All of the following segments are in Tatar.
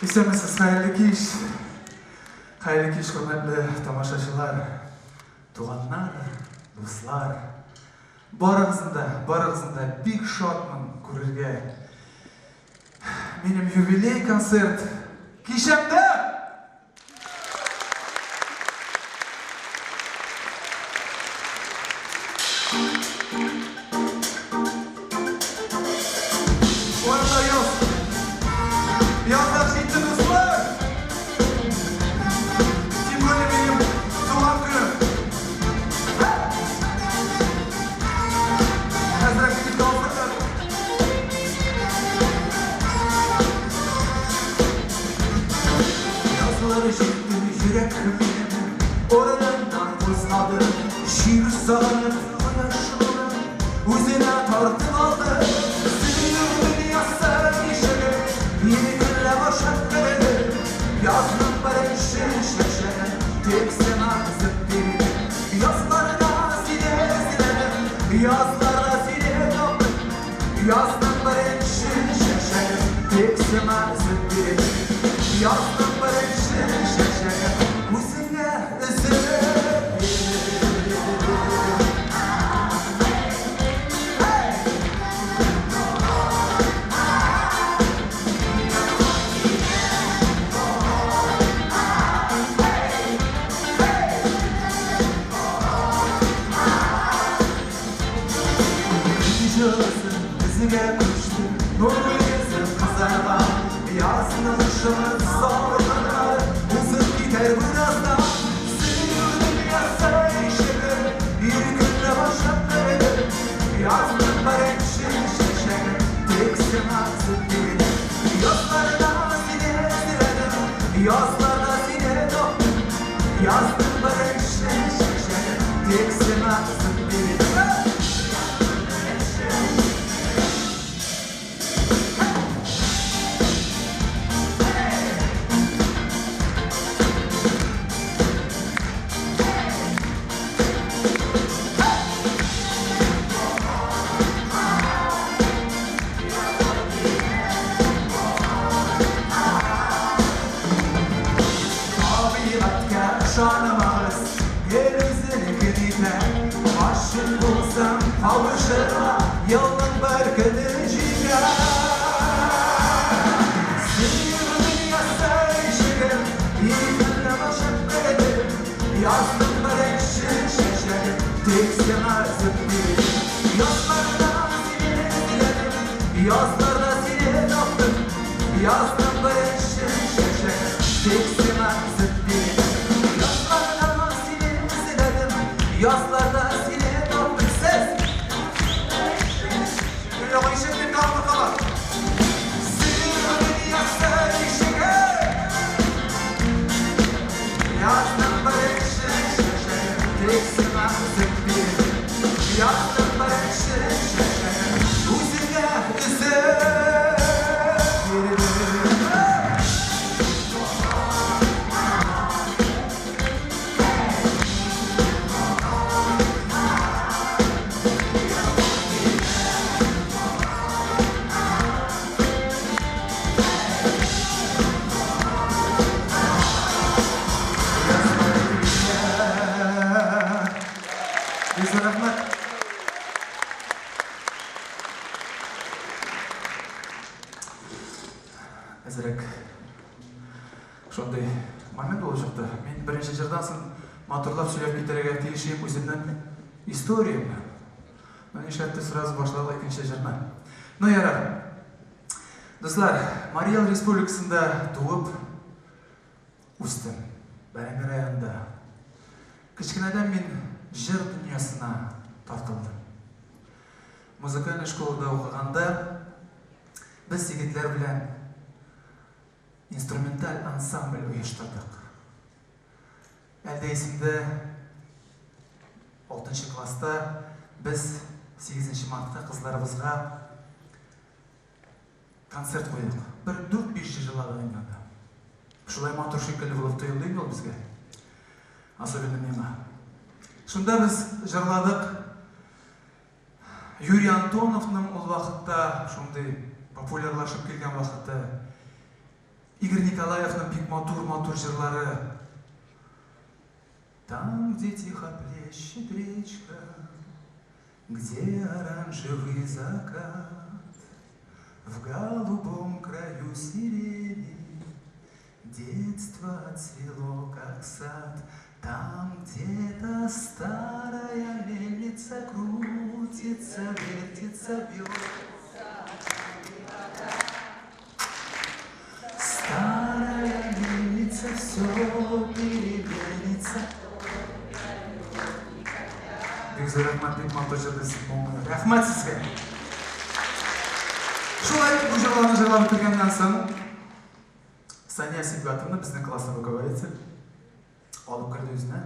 Исәнмесез, хәерле кич. Хәерле кич, хөрмәтле тамашачылар, туганнар, дуслар. Барыгызны да, барыгызны да бик шатмын күрергә. Минем юбилей концерт кичәмдә! Урамда яз. Язлар җитте, дуслар. Тем более минем туган көнем. Әзрәк бит алсаклар. Язлар җитте, йөрәк минем урыныннан кузгалды. Җир сагынып, кояш нурын үзенә тартып алды. Сөю дөньясы ишеге иркенләп ачып керде. Язның беренче чәчәген тик сиңа өзеп бирде. Язларда сине эзләдем, язларда сине таптым. Язның беренче чәчәген тик сиңа өзеп бирде. Язның беренче чәчәген үзеңә өзеп бирдем. Hey! Кояшымыз салкыннар узып китәр бераздан. Сөю дөньясы ишеге иркенләп ачып керде. Язның беренче чәчәге тик сиңа өзеп бирде. Язларда сине эзләдем, язларда сине таптым. Язның беренче чәчәге тик сиңа өзеп бирде. Табигатькә ышанмагыз, гел үзенекен итә. Гашыйк булсаң, кавышырга елның бер көне җитә. Сөю дөньясы ишеген иркенләп ачып керде. Язның беренче чәчәген тик сиңа өзеп бирде. Язларда сине эзләдем, язларда сине таптым. Язның беренче чәчәген тик сиңа өзеп бирде. Язларда сине эзләдем, язларда сине таптым. Сез! Ишетмим тагын бер кабат. Сөю дөньясы ишеге Язның беренче чәчәген тик сиңа өзеп бирде. Язның беренче чәчәген үзеңә өзеп бирде. Бик зур рәхмәт. Әзрәк шундый момент булып чыкты. Мин беренче җырдан соң матурлап сөйләп китәргә тиеш идем үземнең историямне. Но нишләптер сразу башладык икенче җырны. Ну ярар. Дуслар, Марий Эл Республикасында туып үстем. Бәрәңге районында. Кечкенәдән мин җыр дөньясына тартылдым. Музыкальный школада укыганда без егетләр белән инструменталь ансамбль оештырдык. Әле дә исемдә, 6 класста без 8 мартка кызларыбызга концерт куйдык. Бер 4-5 җыр җырладык инде анда. Шулай матур шикелле булып тоелды инде ул безгә. Особенно миңа. Шунда без җырладык Юрий Антоновның ул вакытта шундый популярлашып килгән вакыты. Игорь Николаевның бик матур-матур җырлары. Там, где тихо плещет речка, где оранжевый закат, в голубом краю сирени детство отцвело, как сад. Там где-то старая мельница крутится, вертится, бьет. Старая мельница все переменится. Бик зур рәхмәт, бик матур җырлыйсыз, моңлы. Рәхмәт сезгә. Шулай бу җырларны җырлап бетергәннән соң, Сания Сибгатовна, безнең классный руководитель, алып керде үзенә.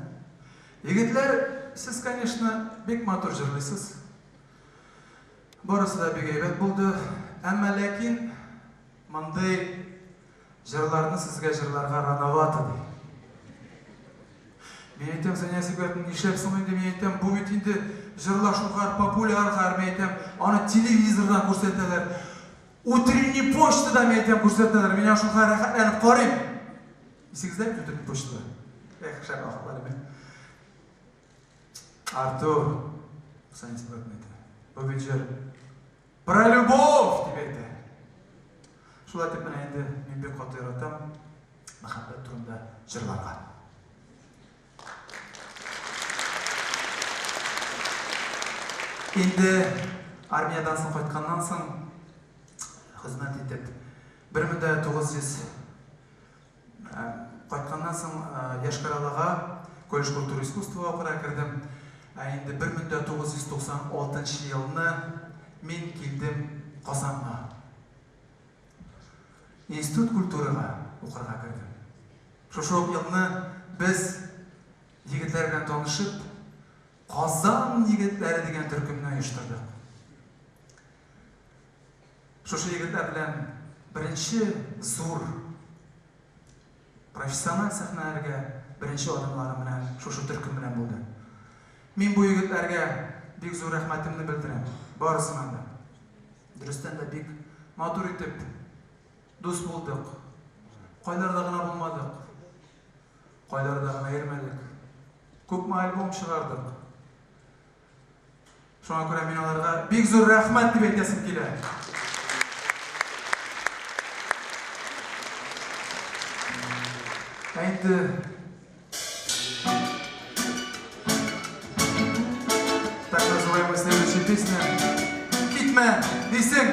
Егетләр, сез, конечно, бик матур җырлыйсыз. Барысы да бик әйбәт булды. Әмма ләкин мондый җырларны сезгә җырларга рановато, ди. Мин әйтәм, Сания Сибгатовна, нишләп соң инде, мин әйтәм, бу бит инде җырлар шулкадәр популяр хәзер, мин әйтәм, аны телевизордан күрсәтәләр. Утренний почтада, мин әйтәм, күрсәтәләр. Мин аны шулкадәр рәхәтләнеп карыйм. Исегездә бит утренний почтада? Эх, шәп вакытлар иде. Артур, Сания Сибгатовна әйтә, бу бит җыр про любовь, дип әйтә. Шулай итеп менә инде мин бик каты яратам мәхәббәт турында җырларга. Инде армиядән соң кайтканнан соң хезмәт итеп 1900 Кайтканнан соң Йошкар-Олага колледж культуры искусствога укырга кердем. Ә инде 1996 елны мин килдем Казанга. Институт культурага укырга кердем. Шушы ук елны без егетләр белән танышып, Казан егетләре дигән төркемне оештырдык. Шушы егетләр белән беренче зур профессиональ сәхнәләргә беренче адымнарым менә шушы төркем белән булды. Мин бу егетләргә бик зур рәхмәтемне белдерәм, барысына да. Дөрестән дә бик матур итеп дус булдык. Кайларда гына булмадык. Кайларда гына йөрмәдек. Күпме альбом чыгардык. Шуңа күрә мин аларга бик зур рәхмәт дип әйтәсем килә. Ә инде так называемая следующая песня Китмә, дисең.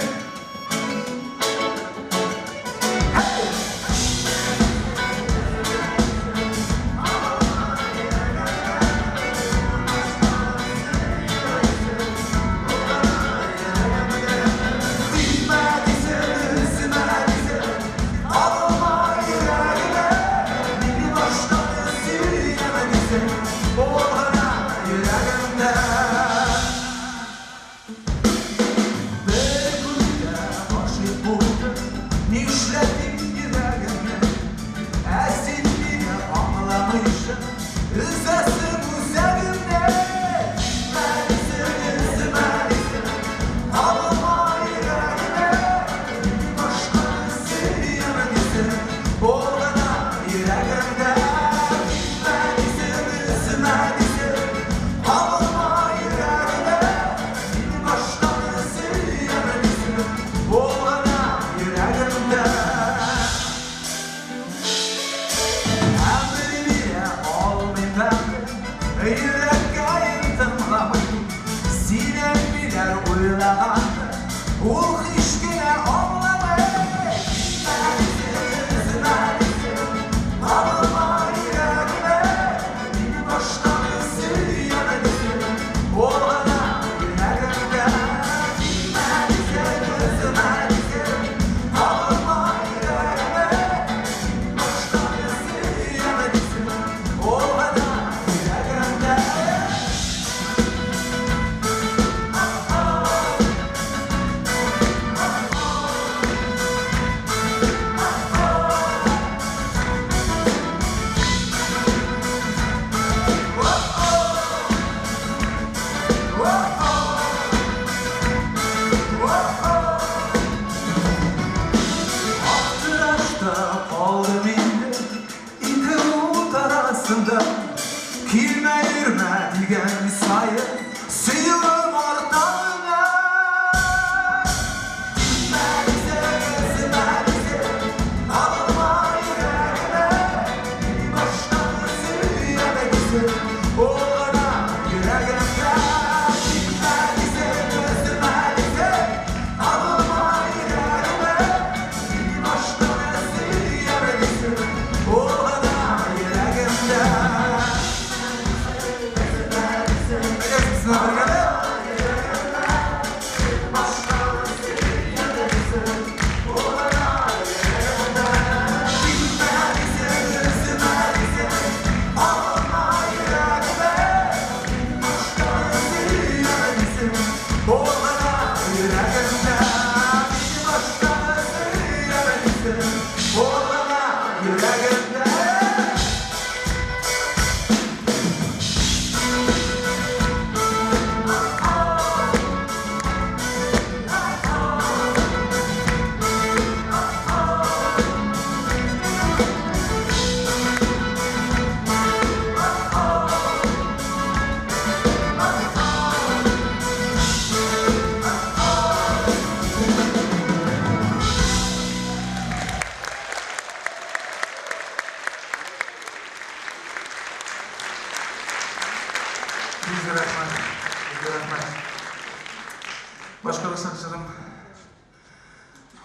Башкаручан җырым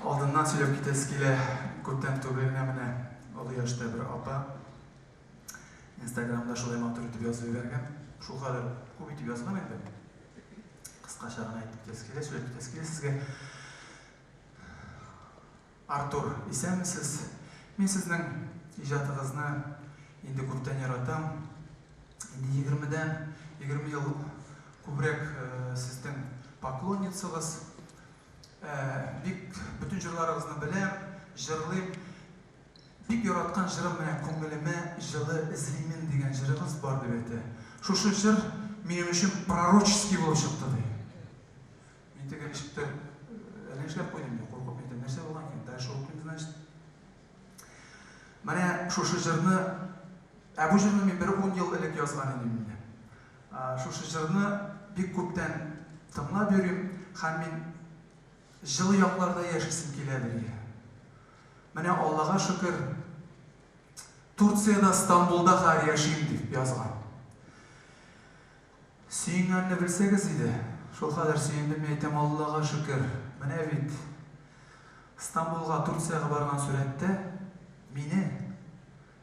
алдыннан сөйләп китәсе килә. Күптән түгел генә менә Олы яшьтә бер апа Инстаграмда шулай матур итеп язып җибәргән. Шул хәле күп итеп язган инде. Кыскача гына әйтеп китәсе килә, сөйләп китәсе килә сезгә. Артур, исәнмесез. Мин сезнең иҗатыгызны инде күптән яратам. Инде егермедән, 20 ел күбрәк сезнең поклонницагыз. Бик бөтен җырларыгызны беләм, җырлыйм. Бик яраткан җырым менә Күңелемә җылы эзлимен дигән җырыгыз бар дип әйтә. Шушы җыр минем өчен пророческий булып чыкты ди. Мин теге ничектер әллә нишләп куйдым инде, куркып киттем. Нәрсә булган икән? Дальше укыйм, значит. Менә шушы җырны, ә бу җырны мин бер ун ел элек язган идем инде. Шушы җырны бик күптән тыңлап йөрим һәм мин җылы якларда яшисем килә ди. Менә Аллага шөкер, Турциядә, Стамбулда хәзер яшим дип язган. Сөенгәнне белсәгез иде, шулкадәр сөендем, мин әйтәм, Аллага шөкер, менә бит Стамбулга, Турциягә барган сурәттә мине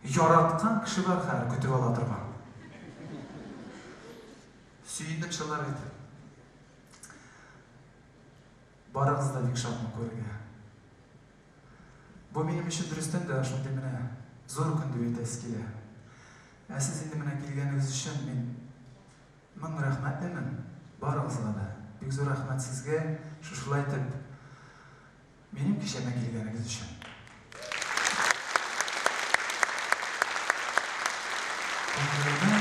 яраткан кеше бар хәзер, көтеп ала торган. Сөендем чынлап әйтәм. Барыгызны да бик шатмын күрергә. Бу минем өчен дөрестән дә шундый менә зур көн дип әйтәсе килә. Ә сез инде менә килгәнегез өчен мин мең рәхмәтлемен барыгызга да. Бик зур рәхмәт сезгә, шушылай итеп минем кичәмә килгәнегез өчен. Күңелемә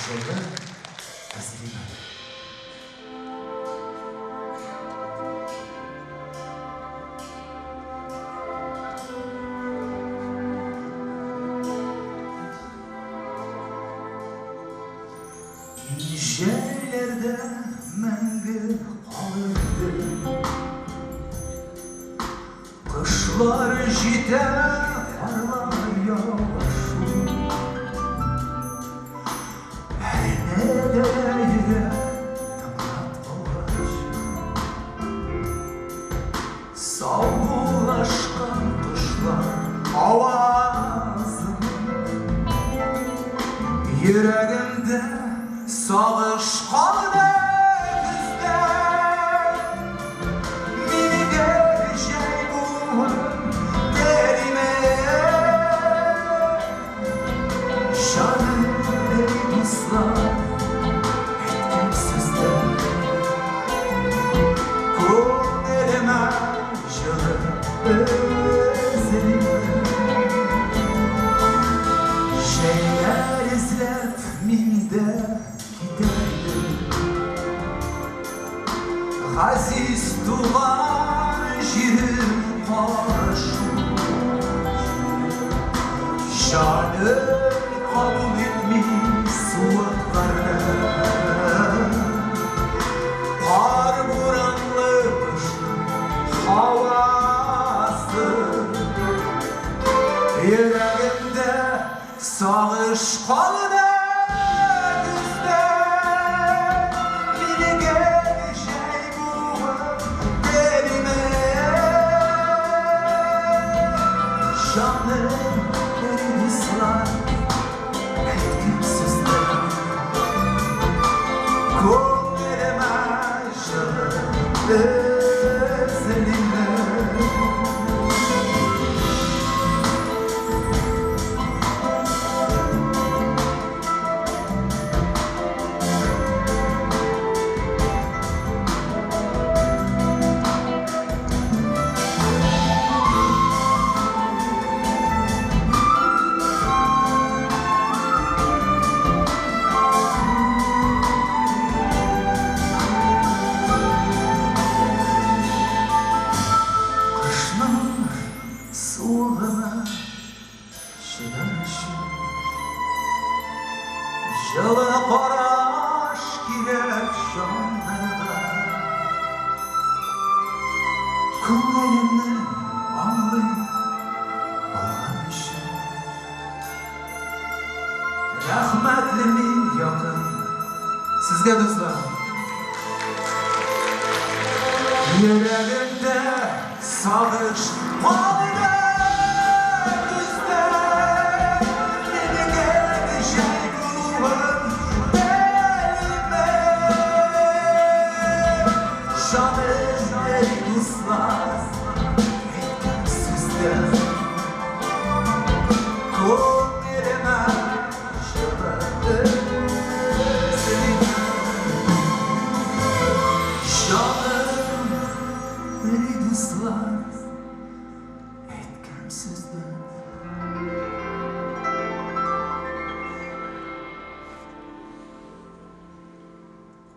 җылы әзлимен. Мин җәйләрдә мәңге калыр идем. Кышлар җитә, карлар ява шул. Әрнә дә йөрәк тыңлап калгач. Саубуллашкан кошлар авазын. Йөрәгемдә сагыш калды көздә. Мине гел җәй булуын телимен. Җаным эри дуслар әйткән сүзләр. Күңелемә җылы эзлимен. Җәйләр эзләп мин дә китәр идем. Газиз туган җирем каршы. Җаным кабул итми суыкларны. Кар буранлы кышның һавасы. Йөрәгемдә Сагыш калды көздә, мине гел җәй буып телимен. Җаным эри дуслар әйткән сүзләр. Күңелемә җылы эзлимен. Кышның Суыгына чыдар өчен Җылы караш кирәк җаннарга. Күңелемне аңлый алган өчен Рәхмәтле мин якын сезгә, дуслар. Йөрәгемдә Сагыш калды күздә.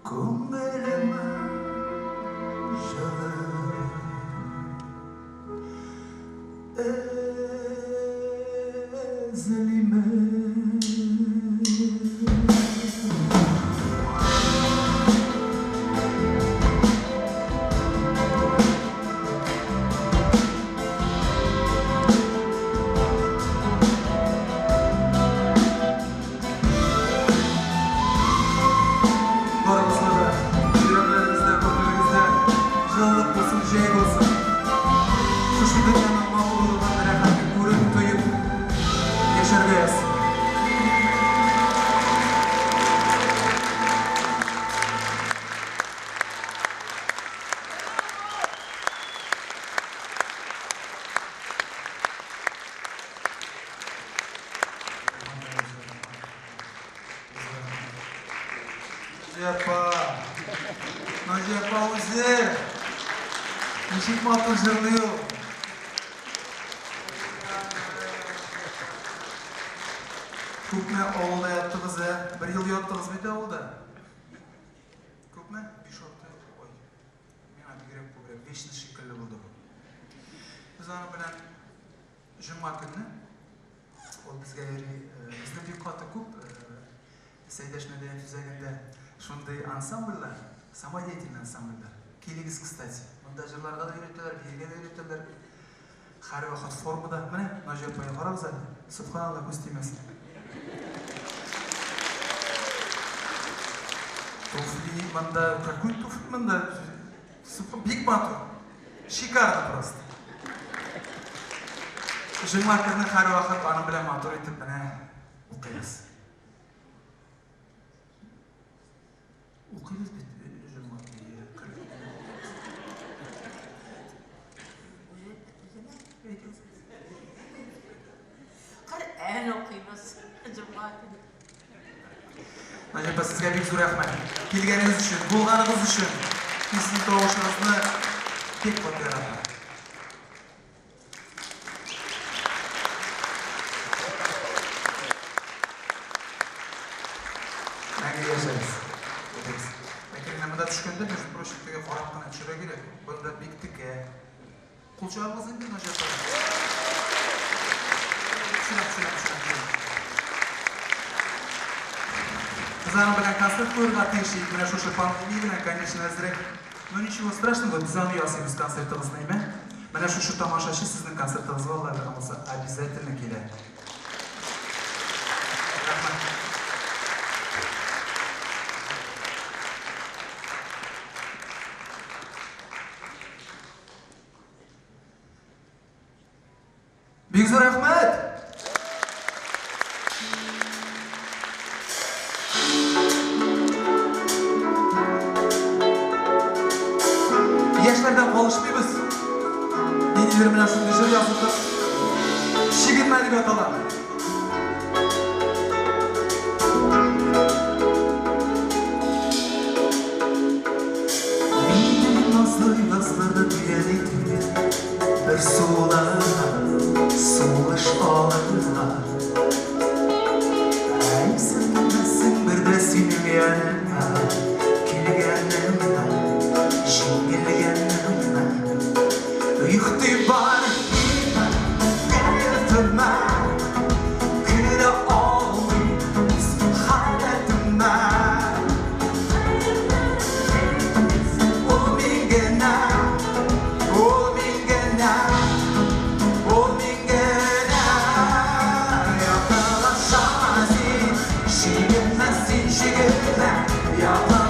Күңелемә җылы эзлимен. Барыбызга да йөрәкләрегездә, күңелегездә җылылык булсын, җәй булсын. Шушы дөньяның матурлыгын, рәхәтен күреп, тоеп яшәргә язсын. Наҗия апа, Наҗия апа үзе ничек матур җырлый ул. Күпме авылда яттыгыз, ә? Бер ел яттыгыз бит авылда. Күпме? 5-6 ай. Миңа бигрәк күбрәк, вечность шикелле булды бу. Без аның белән җомга көнне ул безгә йөри, безнең бик каты күп Сәйдәш мәдәният үзәгендә шундый ансамбльләр, самодеятельный ансамбльләр. Килегез, кстати. Монда җырларга да өйрәтәләр, биергә дә өйрәтәләр. Һәрвакыт формада. Менә Наҗия апай, карагыз әле. Сөбханалла, күз тимәсен. Туфли монда, какой туфли монда? Бик матур. Шикарно просто. Җомга көнне һәрвакыт аның белән матур итеп менә укыйбыз. Укыйбыз бит җомга көнне. Коръән укыйбыз җомга көне. Наҗия апа, сезгә бик зур рәхмәт. Килгәнегез өчен, булганыгыз өчен. Мин сезнең тавышыгызны бик каты яратам. Мәңге яшәгез. Әйдәгез. Ләкин менә монда төшкәндә, между прочим, теге карап кына төшәргә кирәк. Монда бик текә. Кул чабыгыз инде, Наҗия апа. Төшерәм, төшерәм, төшерәм, төшерәм. Без аның белән концерт куярга тиеш идек. Менә шушы пандемия белән, конечно, әзрәк. Но ничего страшного, без аны ясыйбыз концертыгызны, әйме? Менә шушы тамашачы сезнең концертыгызга Алла биргән булса, обязательно килә. Рәхмәт. Бик зур рәхмәт! Яшьләрдән калышмыйбыз. Ниндидер менә шундый җыр язылдык. Чигенмә дип атала. Минем назлы язларда дигән идем, бер суларга, сулыш алырга. Әй, син килмәссең бер дә синең яныңа, килгәнемә, җиңелгәнемә. Игътибар итмә кәефемә, керә алмыйм үз халәтемә. Ул мин генә, ул мин генә, ул мин генә. Якынлашма син, чигенмә син, чигенмә. Якын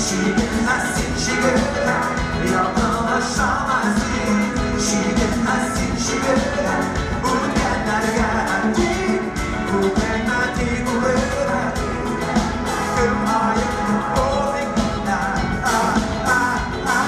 Чигенмә син, чигенмә, якынлашама син. Чигенмә син, чигенмә, үткәннәргә тик, үкенмә, тик үкенмә. Кем гаепле, ул мин генә. А, а, а.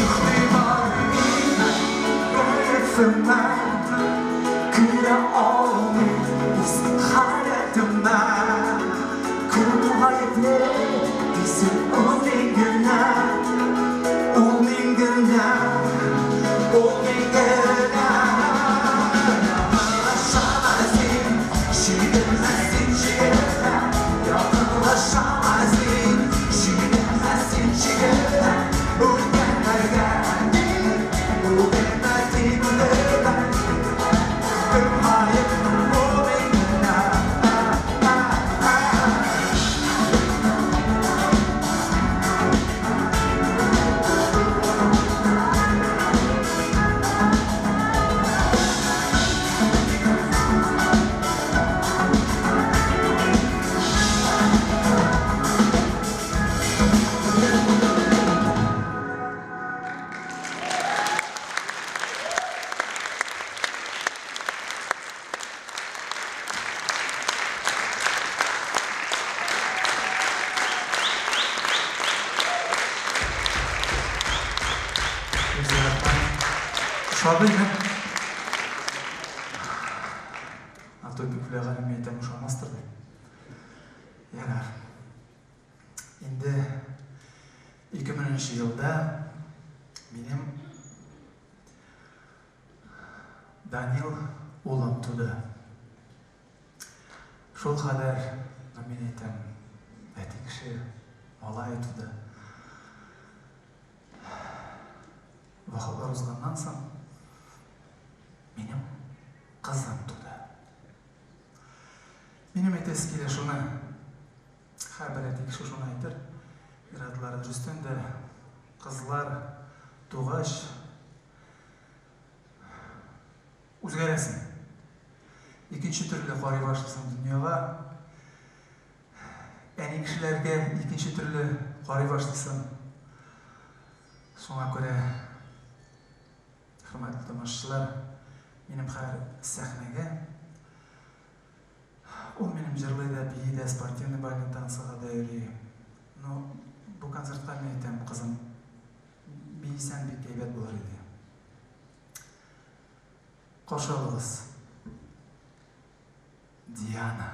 Игътибар итмә кәефемә, Күрә алмыйм үз халәтемә. Кем гаепле дисең, ул мин генә, ул мин генә, ул мин генә. Якынлашама син, чигенмә син, чигенмә. Якынлашама син, чигенмә син, чигенмә. Үткәннәргә тик, үкенмә, тик үкенмә. Кем гаепле, ул мин генә. А, а, а. Ошадымы? А то бик уйлаганым әйтәм, ошамастыр дип. Ярар. Инде 2000 елда минем Данил улым туды. Шул кадәр, ну, мин әйтәм, әти кеше малай туды. Вакытлар узганнан соң минем кызым туды. Минем әйтәсе килә шуны, һәрбер әти кеше шуны әйтер, ир-атлар дөрестән дә кызлар тугач үзгәрәсең. Икенче төрле карый башлыйсың дөньяга. Әни кешеләргә икенче төрле карый башлыйсың. Шуңа күрә, хөрмәтле тамашачылар, минем хәзер сәхнәгә ул минем җырлый да, бии дә, спортивный бальный танцыга да йөри. Ну, бу концертка мин әйтәм, кызым, биесәң бик әйбәт булыр иде. Каршы алыгыз. Диана.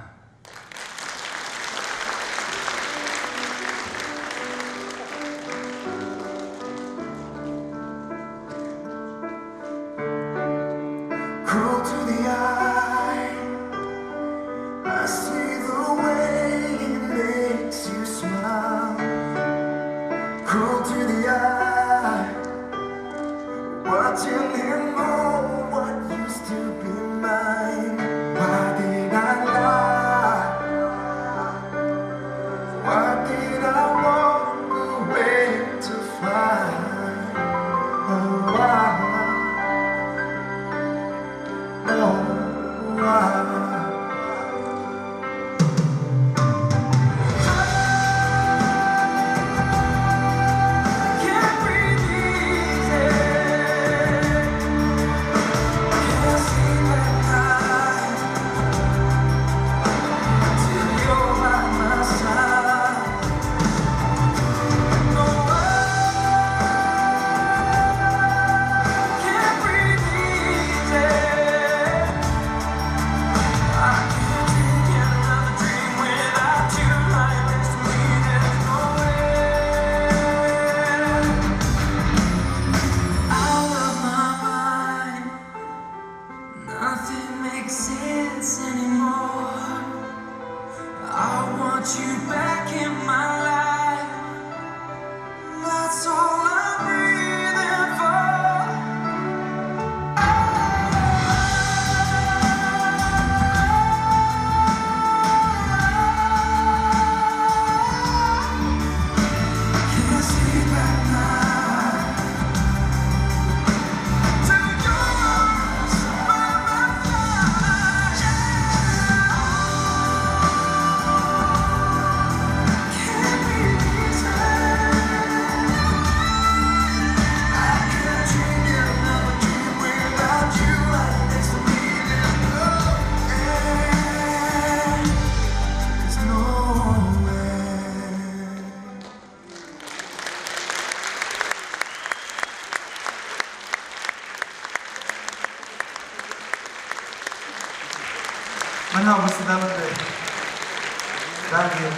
Cruel to the eye, I see the way he makes you smile. Cruel to the eye, watching him own what used to be mine. Why did I lie? make sense anymore. I want you back in my life. That's all I'm breathing for. Can't sleep at night. Till your arms by my side. Can't be easy. I can't dream yet another dream without you right next to me. There's no end. There's no end. Менә бусы да монда. Дамир.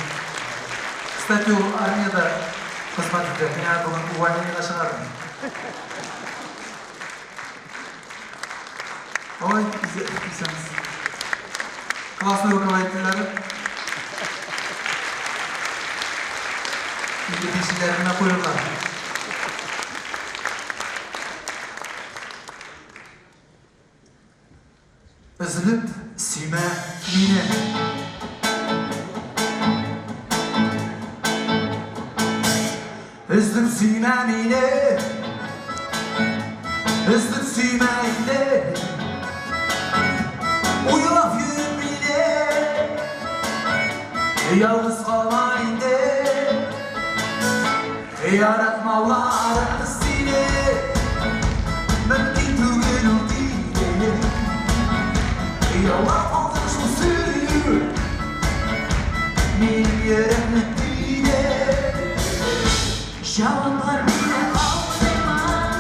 Кстати, ул армиядә хезмәт итә. Мин аны бүген увольнениегә чыгардым. Ой, исәнмесез. Классный руководительләре. Инде бишеләренә куелган. Өзелеп сөймә мине. Өзелеп сөймә мине. Өзелеп сөймә инде. Уйлап йөреп мине. Ялгыз калма инде. Яратмаулары сине. Мөмкин түгел ул тиде. Яулап алдың шул сөю. Минем йөрәкне төйде. Җаваплар бирә алмыймын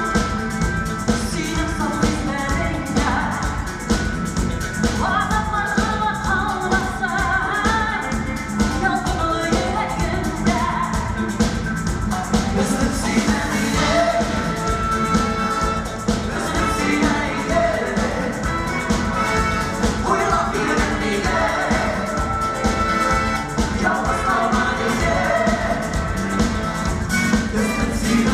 синең саф хисләреңә. Газаплар гына калмасын ялкынлы йөрәгемдә. Өзелеп сөймә мине. Өзелеп сөймә инде. Уйлап йөреп мине. Ялгыз калма инде. Өзелеп сөймә.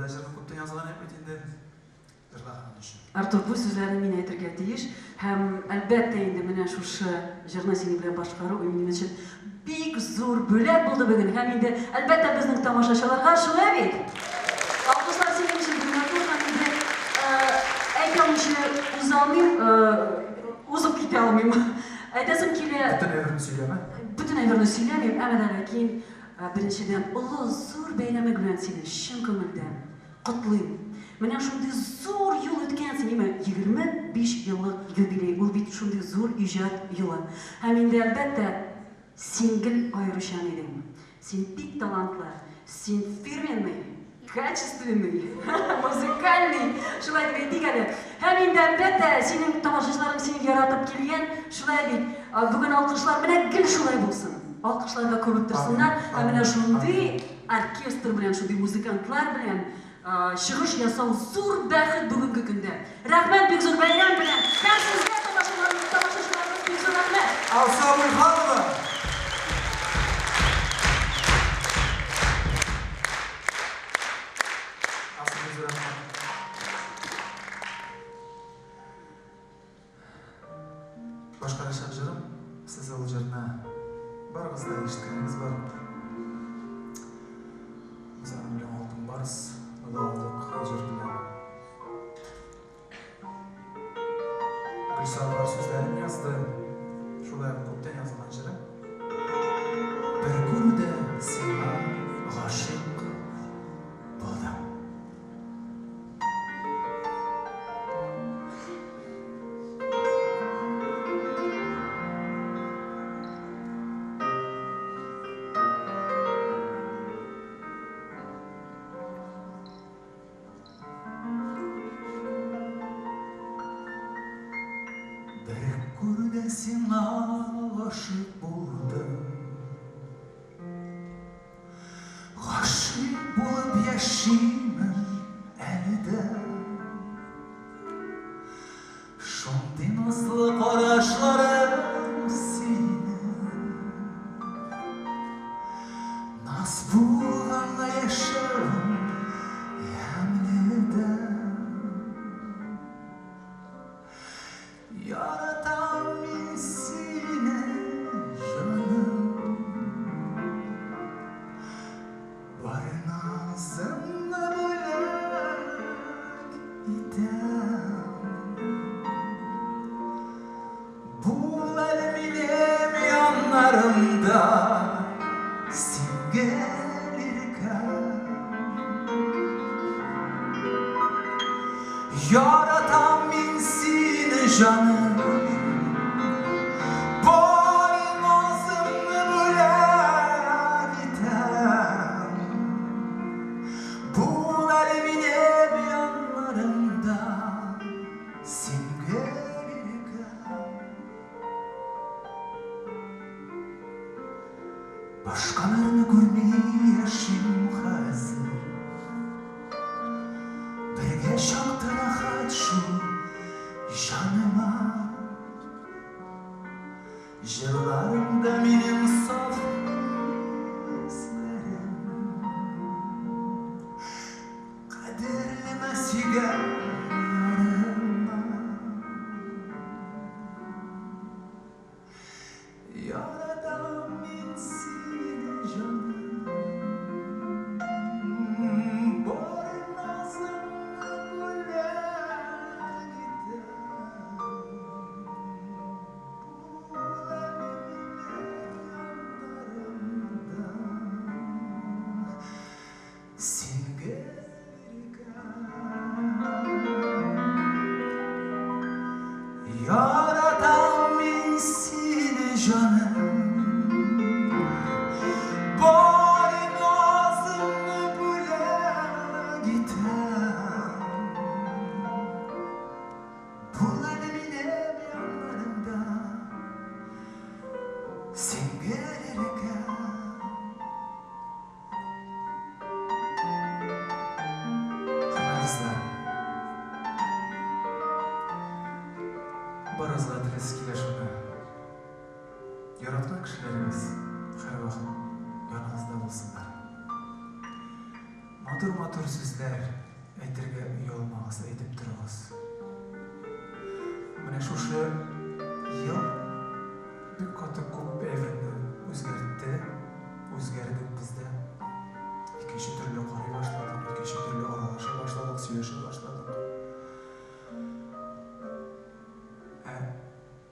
да җырны күптән язган идем бит инде. Җырлаганым өчен. Артур, бу сүзләрне мин әйтергә тиеш. Һәм, әлбәттә инде, менә шушы җырны синең белән башкару минем өчен бик зур бүләк булды бүген. Һәм инде, әлбәттә, безнең тамашачыларга шулай бит? Алкышлар синең өчен бүген, Артур, һәм инде әйтә алмыйча уза алмыйм, узып китә алмыйм. Әйтәсем килә. Бөтен әйберне сөйләмә. Бөтен әйберне сөйләмим, әмма дә ләкин, беренчедән, олы, зур бәйрәмең белән сине чын күңелдән Котлыйм. Менә шундый зур юл үткәнсең, име, 25 еллык юбилей, ул бит шундый зур иҗат юлы. Һәм инде, әлбәттә, син гел аеручан идең. Син бик талантлы, син фирменный, качественный, музыкальный, шулай дип әйтик әле. Һәм инде, әлбәттә, синең тамашачыларың сине яратып килгән, шулай бит. Бүген алкышлар менә гел шулай булсын. Алкышларга күмеп торсыннар. Һәм менә шундый Оркестр белән, шундый музыкантлар белән чыгыш ясау зур бәхет бүгенге көндә. Рәхмәт бик зур бәйрәм белән! Һәм сезгә, тамашаларыбыз, тамашачыларыбыз бик зур рәхмәт! Алсу Абульханова! Алсу, бик зур рәхмәт. Башкарачак җырым, сез ул җырны барыгыз да ишеткәнегез бар. Без аның белән Алтын Барс ны да алдык ул җыр белән. Гөлсар бар сүзләрен язды. Шулай ук күптән язылган җырым. Бер күрүдә сиңа гашыйк булдым. Бер күрүдә сиңа гашыйк булдым. Гашыйк булып яшимен әле дә. Шундый назлы карашларың синең. Наз булганга яшәвем ямьле дә. Яратам мин сине, җаным. Бар назымны бүләк итәм. Бул әле минем яннарымда, син гел иркәм. Яратам мин сине, җаным, Бар назымны бүләк итәм. Бул әле минем яннарымда, Син гел иркәм. Башкаларны күрми яшим хәзер. Бергә чакта рәхәт шул җаныма. Җырларымда минем саф хисләрем. Кадерлеме сөйгән ярыма. Яратам мин сине, җаным, Бар назымны бүләк итәм. Бул әле минем яннарымда, Син гел Яратам мин сине, җаным, Бар назымны бүләк итәм. Бул әле минем яннарымда, Син гел иркәм. Хөрмәтле дуслар, барыгызга теләсе килә шуны. Яраткан кешеләрегез һәрвакыт яныгызда булсыннар. Матур-матур сүзләр әйтергә оялмагыз, әйтеп торыгыз. Менә шушы ел бик каты күп әйберне үзгәртте, үзгәрдек без дә. Икенче төрле карый башладык, икенче төрле аралаша башладык, сөйләшә башладык. Ә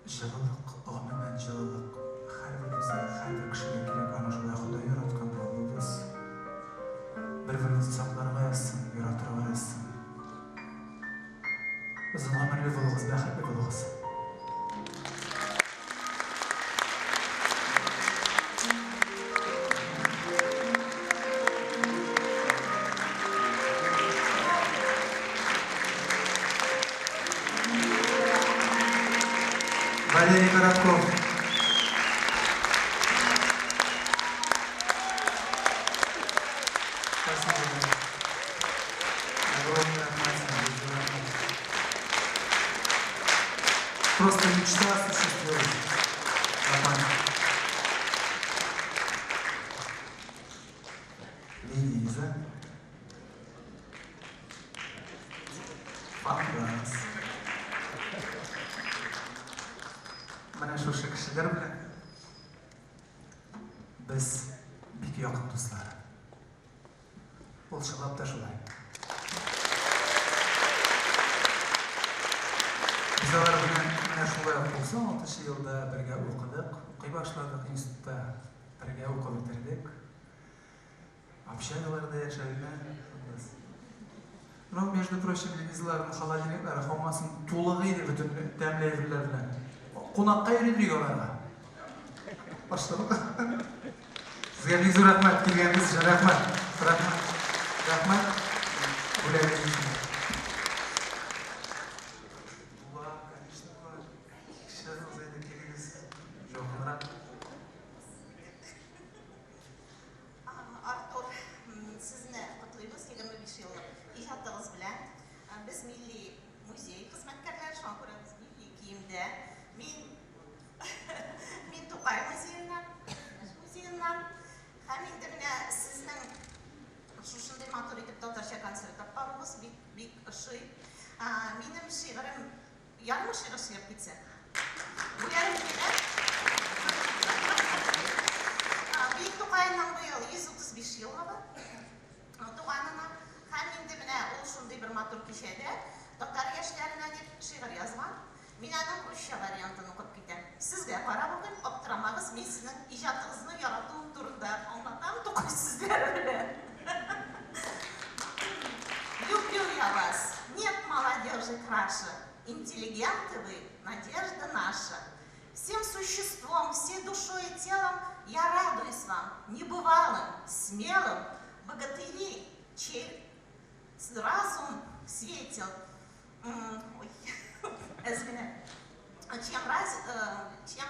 Җылылык, гомумән, җылылык һәрберебезгә, һәрбер кешегә кирәк, аны шулай Ходай яраткан, Раббыбыз. Бер-беребезне сакларга язсын, яратырга язсын. Озын гомерле булыгыз, бәхетле булыгыз. Валерий Коротков. Спасибо. Огромное спасибо. Просто мечта осуществилась. Лиза. Фанраз. Менә шушы кешеләр белән без бик якын дуслар. Ул чынлап та шулай. Без алар белән менә шулай ук 96 елда бергә укыдык, укый башладык институтта, бергә укып бетердек. Общагаларда яшәгән кыз. Ну, между прочим, Ленизаларның холодильниклары һамасын тулыгы иде бөтен тәмле әйберләр белән. Кунакка йөри идек аларга. Башлык. Сезгә бик зур рәхмәт килгәнегез өчен. Рәхмәт. Рәхмәт. Рәхмәт. Бүләгегез өчен. Була, конечно, була. Чыгыгыз әйдә, килегез. Якынрак. Артур, сезне котлыйбыз 25 еллык иҗатыгыз белән. Без милли музей хезмәткәрләре, шуңа күрә без милли киемдә. Мин мин Тукай музееннан, музееннан. Һәм инде менә сезнең шушындый матур итеп татарча концерт алып баруыгыз бик бик ошый. Минем шигырем Ярмы шигырь сөйләп китсә. Бүләрем килә. Бөек Тукайның быел 135 еллыгы туганына. Һәм инде менә ул шундый бер матур кичәдә татар яшьләренә дип шигырь язган. Мин аның русча вариантын укып китәм. Сезгә карап укыйм, аптырамагыз, мин сезнең иҗатыгызны яратуым турында аңлатам Тукай сүзләре белән. Люблю я вас, нет молодежи краше, Интеллигенты вы, надежда наша. Всем существом, всей душой и телом Я радуюсь вам, небывалым, смелым, Богатыри, чей разум светил. Ой, чем, раз, чем,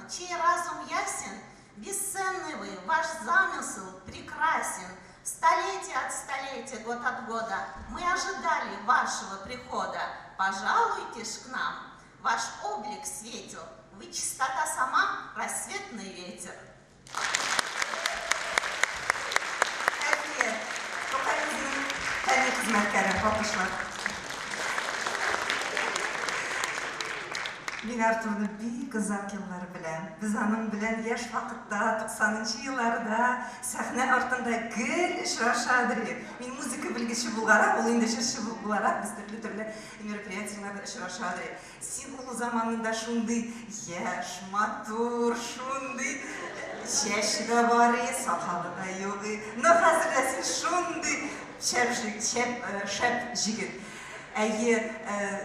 чей разум ясен, бесценный вы, ваш замысел прекрасен. Столетие от столетия, год от года мы ожидали вашего прихода. Пожалуйте ж к нам, ваш облик светил, вы чистота сама, рассветный ветер. Әлфия, Тукай музееның фәнни хезмәткәре, алкышлар. Мин Артурны бик озак еллар беләм. Без аның белән яшь вакытта, туксанынчы елларда сәхнә артында гел очраша идек. Мин музыка белгече булгарак, ул инде җырчы буларак, без төрле-төрле мероприятиеләрдә очраша идек. Син ул заманында шундый яшь, матур, шундый чәче дә бар и, сакалы да юк и. Но хәзер дә син шундый шәп, шәп, шәп җегет. Әйе,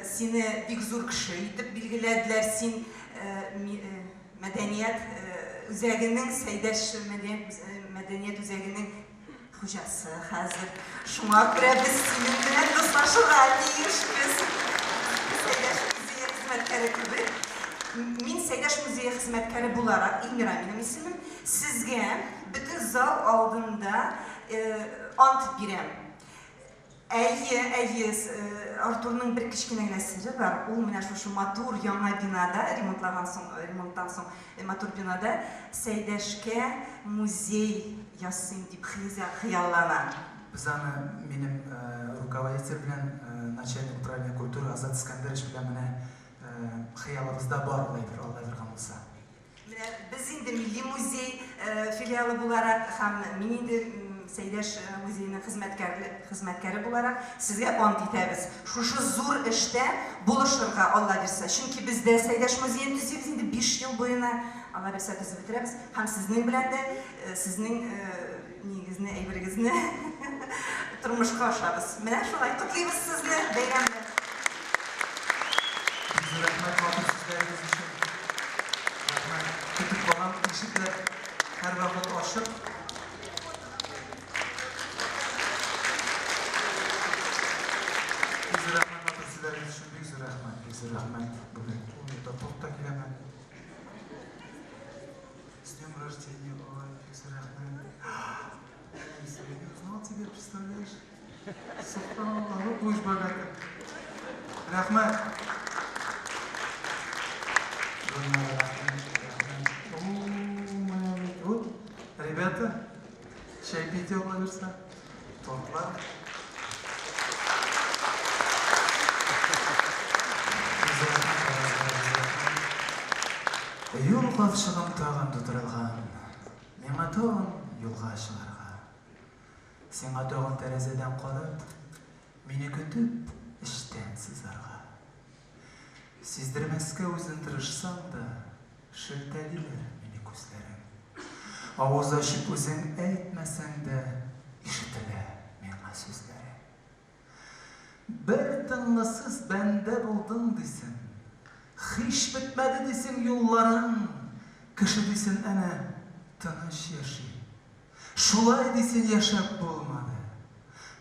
сине бик зур кеше итеп билгеләделәр. Син мәдәният үзәгенең, Сәйдәш мәдәният үзәгенең Хуҗасы хәзер. Шуңа күрә без синең белән дуслашырга тиешбез. Сәйдәш музее хезмәткәре кебек. Мин Сәйдәш музее хезмәткәре буларак, Илмира минем исемем, сезгә бөтен зал алдында ант бирәм. Әйе, әйе, Артурның бер кечкенә генә сере бар, ул менә шушы матур яңа бинада, ремонтлаган соң, ремонттан соң матур бинада Сәйдәшкә музей ясыйм дип хыяллана. Без аны минем руководитель белән, начальник управления культуры Азат Искәндәрович белән менә хыялыбызда бар ул әйбер, Алла биргән булса. Менә без инде Милли музей филиалы буларак һәм мин инде Сәйдәш музееның хезмәткәре буларак сезгә ант итәбез. Шушы зур эштә булышырга, Алла бирсә. Чөнки без дә Сәйдәш музеен төзибез инде 5 ел буена. Алла бирсә, төзеп бетерәбез. Һәм сезнең белән дә сезнең нигезне, әйберегезне тормышка ашабыз. Менә шулай котлыйбыз сезне бәйрәм белән. Бик зур рәхмәт матур сүзләрегез өчен. Рәхмәт. Көтеп калам. Ишекләр һәрвакыт ачык. Бик зур рәхмәт матур сүзләрегез өчен. Бик зур рәхмәт. Бик зур рәхмәт. Бүген ул торт та киләме? С днем рождения, ой, бик зур рәхмәт. Я не узнал тебя, представляешь? Субханаллах, вот будешь богатым. Рәхмәт. Гөлнара, рәхмәт, рәхмәт. О, менә бит. Вот, ребята, чәй пейте, Алла бирсә. Тортлар. Бик зур рәхмәт, барыгызга да бик зур рәхмәт. Юл капчыгым тагын тутырылган. Миңа тагын юлга чыгарга. Сиңа тагын тәрәзәдән карап, мине көтеп, эчтән сызарга. Сиздермәскә үзен тырышсаң да, шелтәлиләр мине күзләрең. Авыз ачып үзең әйтмәсәң дә, ишетелә миңа сүзләрең. Бер тынгысыз бәндә булдың, дисең. Һич бетмәде, дисең, юлларың. Кеше, дисен, әнә, тыныч яши. Шулай, дисең, яшәп булмады.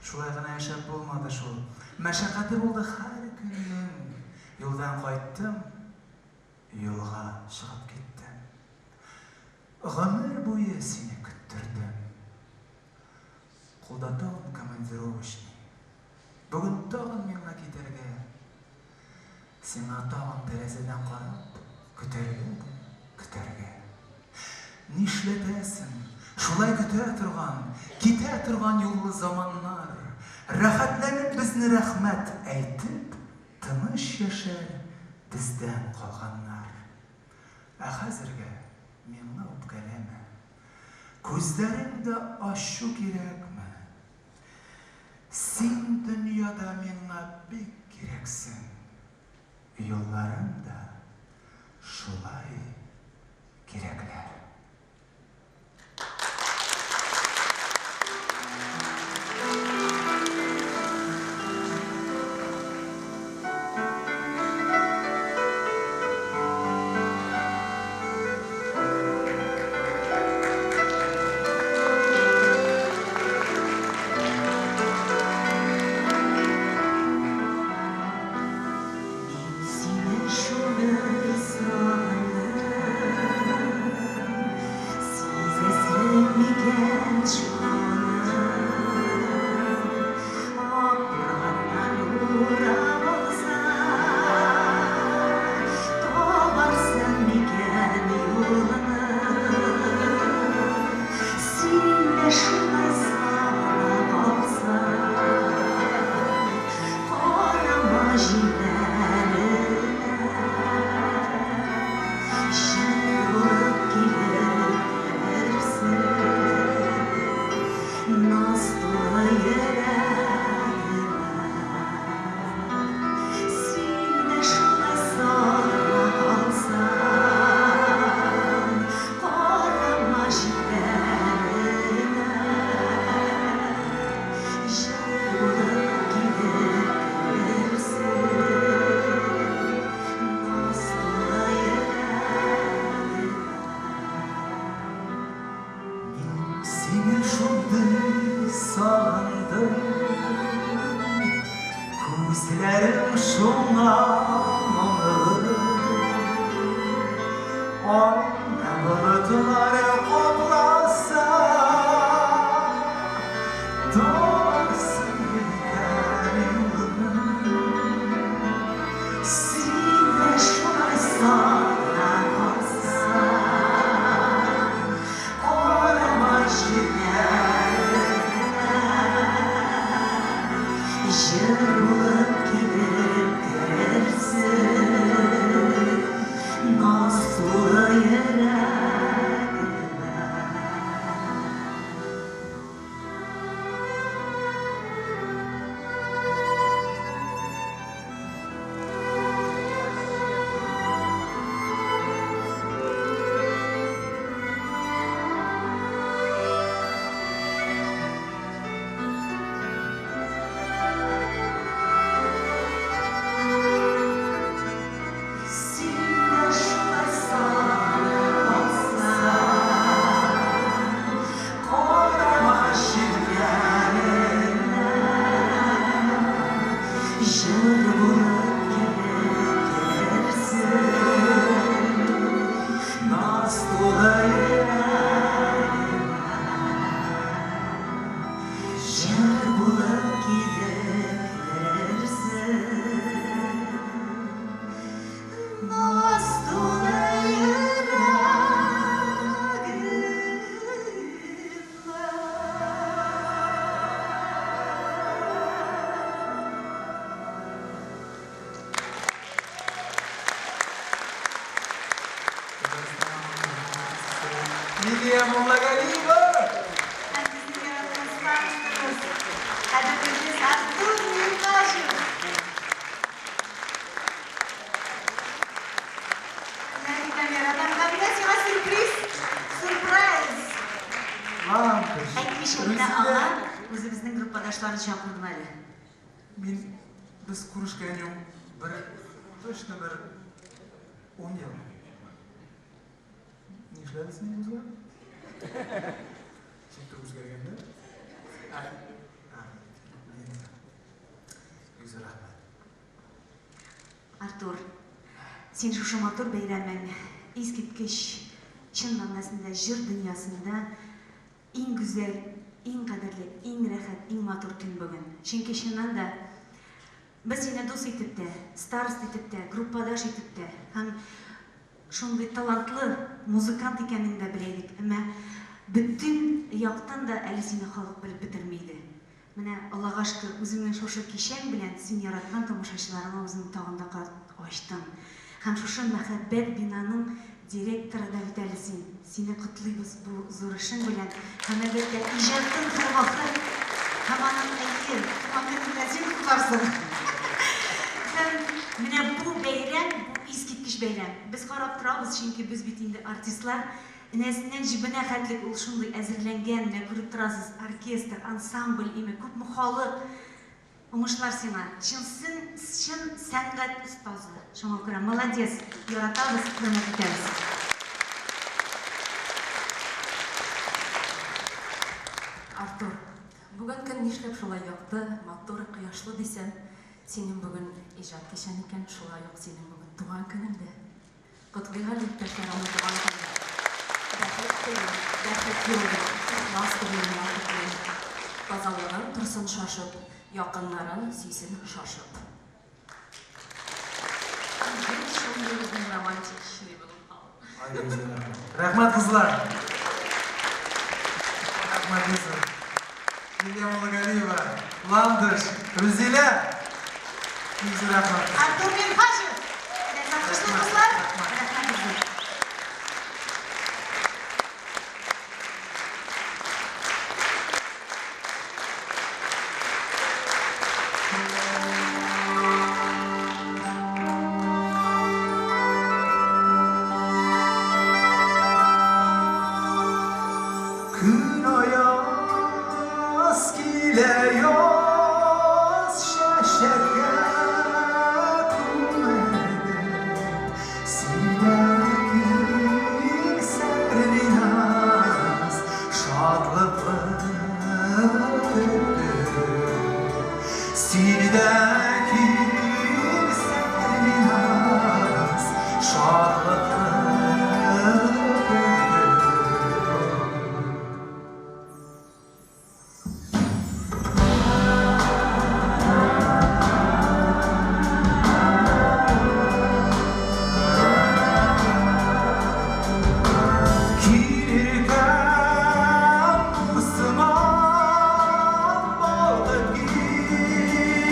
Шулай гына яшәп булмады шул. Мәшәкате булды һәр көннең. Юлдан кайттым, юлга чыгып киттем. Гомер буе сине көттердем. Кулда тагын командировочный. Бүген тагын миңа китәргә. Сиңа тагын тәрәзәдән карап, көтәргә дә көтәргә. Нишләтәсең, шулай көтә торган, китә торган юллы заманнар. Рәхәтләнеп безне рәхмәт әйтеп, тыныч яшәр бездән калганнар. Ә хәзергә миңа үпкәләмә. Күзләреңдә ачу кирәкме? Син дөньяда миңа бик кирәксең. Юлларың да шулай кирәкләр. Мин сине шундый сагындым, Сизәсең микән шуны? Ак бураннар урап алса, Табарсың микән юлны? Син дә шулай сагына калсаң, Карама җилләренә, Җил булып килеп керерсең, Наз тулы йөрәгемә. Син дә шулай сагына калсаң, Карама җилләренә, Җил булып килеп керерсең, Наз тулы йөрәгемә. Мин сине шундый сагындым, Күзләрем шуңа моңлы. Айны болытлар капласа, Табарсың микән юлны? Син дә шулай сагына калсаң, Карама җилләренә, Җыр булып килеп керерсең, Наз тулы йөрәгемә. Син дә шулай сагынсаң, Карама җилләренә, Җыр булып килеп керерсең, Наз тулы йөрәгемә. Җыр булып килеп керерсең, Наз тулы йөрәгемә. Лилия Муллагалиева! Һәм безнең яраткан старостабыз, кадерлебез Артур Минһаҗев. Менә яратам. Һәм менә сиңа сюрприз, сюрприз. Ландыш. Әйтмичә генә аңа үзебезнең группадашларын чакырдым әле. Мин без күрешкән юк бер точно бер 10 ел. Нишләде синең күзләр? Син торып үзгәргән дә? А, а, Бик зур рәхмәт. Артур, син шушы матур бәйрәмең, искиткеч, чын мәгънәсендә җыр дөньясында иң гүзәл, иң кадерле, иң рәхәт, иң матур көн бүген. Чөнки чыннан да без сине дус итеп тә, староста итеп тә, группадаш итеп тә һәм шундый талантлы музыкант икәнеңне дә белә идек. Әмма бөтен яктан да әле сине халык белеп бетерми иде. Менә Аллага шөкер, үзеңнең шушы кичәң белән син яраткан тамашачыларыңа үзең тагын да кат ачтың. Һәм шушы мәхәббәт бинаның директоры да бит әле син. Сине котлыйбыз бу зур эшең белән. Һәм әлбәттә иҗатың һәрвакыт һәм аның әйе, туган көнең белән син котларсың. Һәм менә бу бәйрәм, бу искиткеч бәйрәм. Без карап торабыз, чөнки без бит инде артистлар. Энәсеннән җебенә хәтлек ул шундый әзерләнгән, менә күреп торасыз, оркестр, ансамбль име, күпме халык. Уңышлар сиңа. Чын син, чын сәнгать остазы. Шуңа күрә молодец, яратабыз, хөрмәт итәбез. Артур, бүген көн нишләп шулай якты, матур, кояшлы дисәм, синең бүген иҗат кичәң икән, шулай ук синең бүген туган көнең дә. Котлыйк әле, иптәшләр, аны туган көне. Бәхет телим, бәхет юлы, ихлас күңелемнән котлыйм. Тазалыгың торсын шашып, якыннарын сөйсен шашып. Гел шундый безнең романтичный булып кал. Ай, бик зур рәхмәт. Рәхмәт, кызлар. Рәхмәт, бик зур. Лилия Муллагалиева, Ландыш, Рузилә. Бик зур рәхмәт. Артур Минһаҗев. Рәхмәт, кызлар. Рәхмәт зур. Көн аяз килә, яз чәчәккә күмелеп, Син дә кил, Сәрвиназ, шатлыклы көтеп. Син дә кил, Сәрвиназ, шатлыклы көтеп. Килеркән нурсыман балкып кил.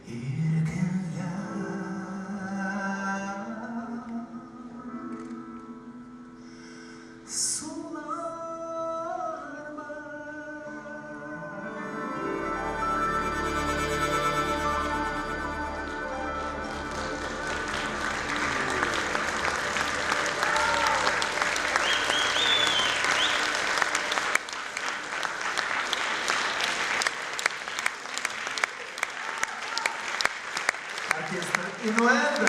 Иркенләп сулармын. Оркестр Инуэнда.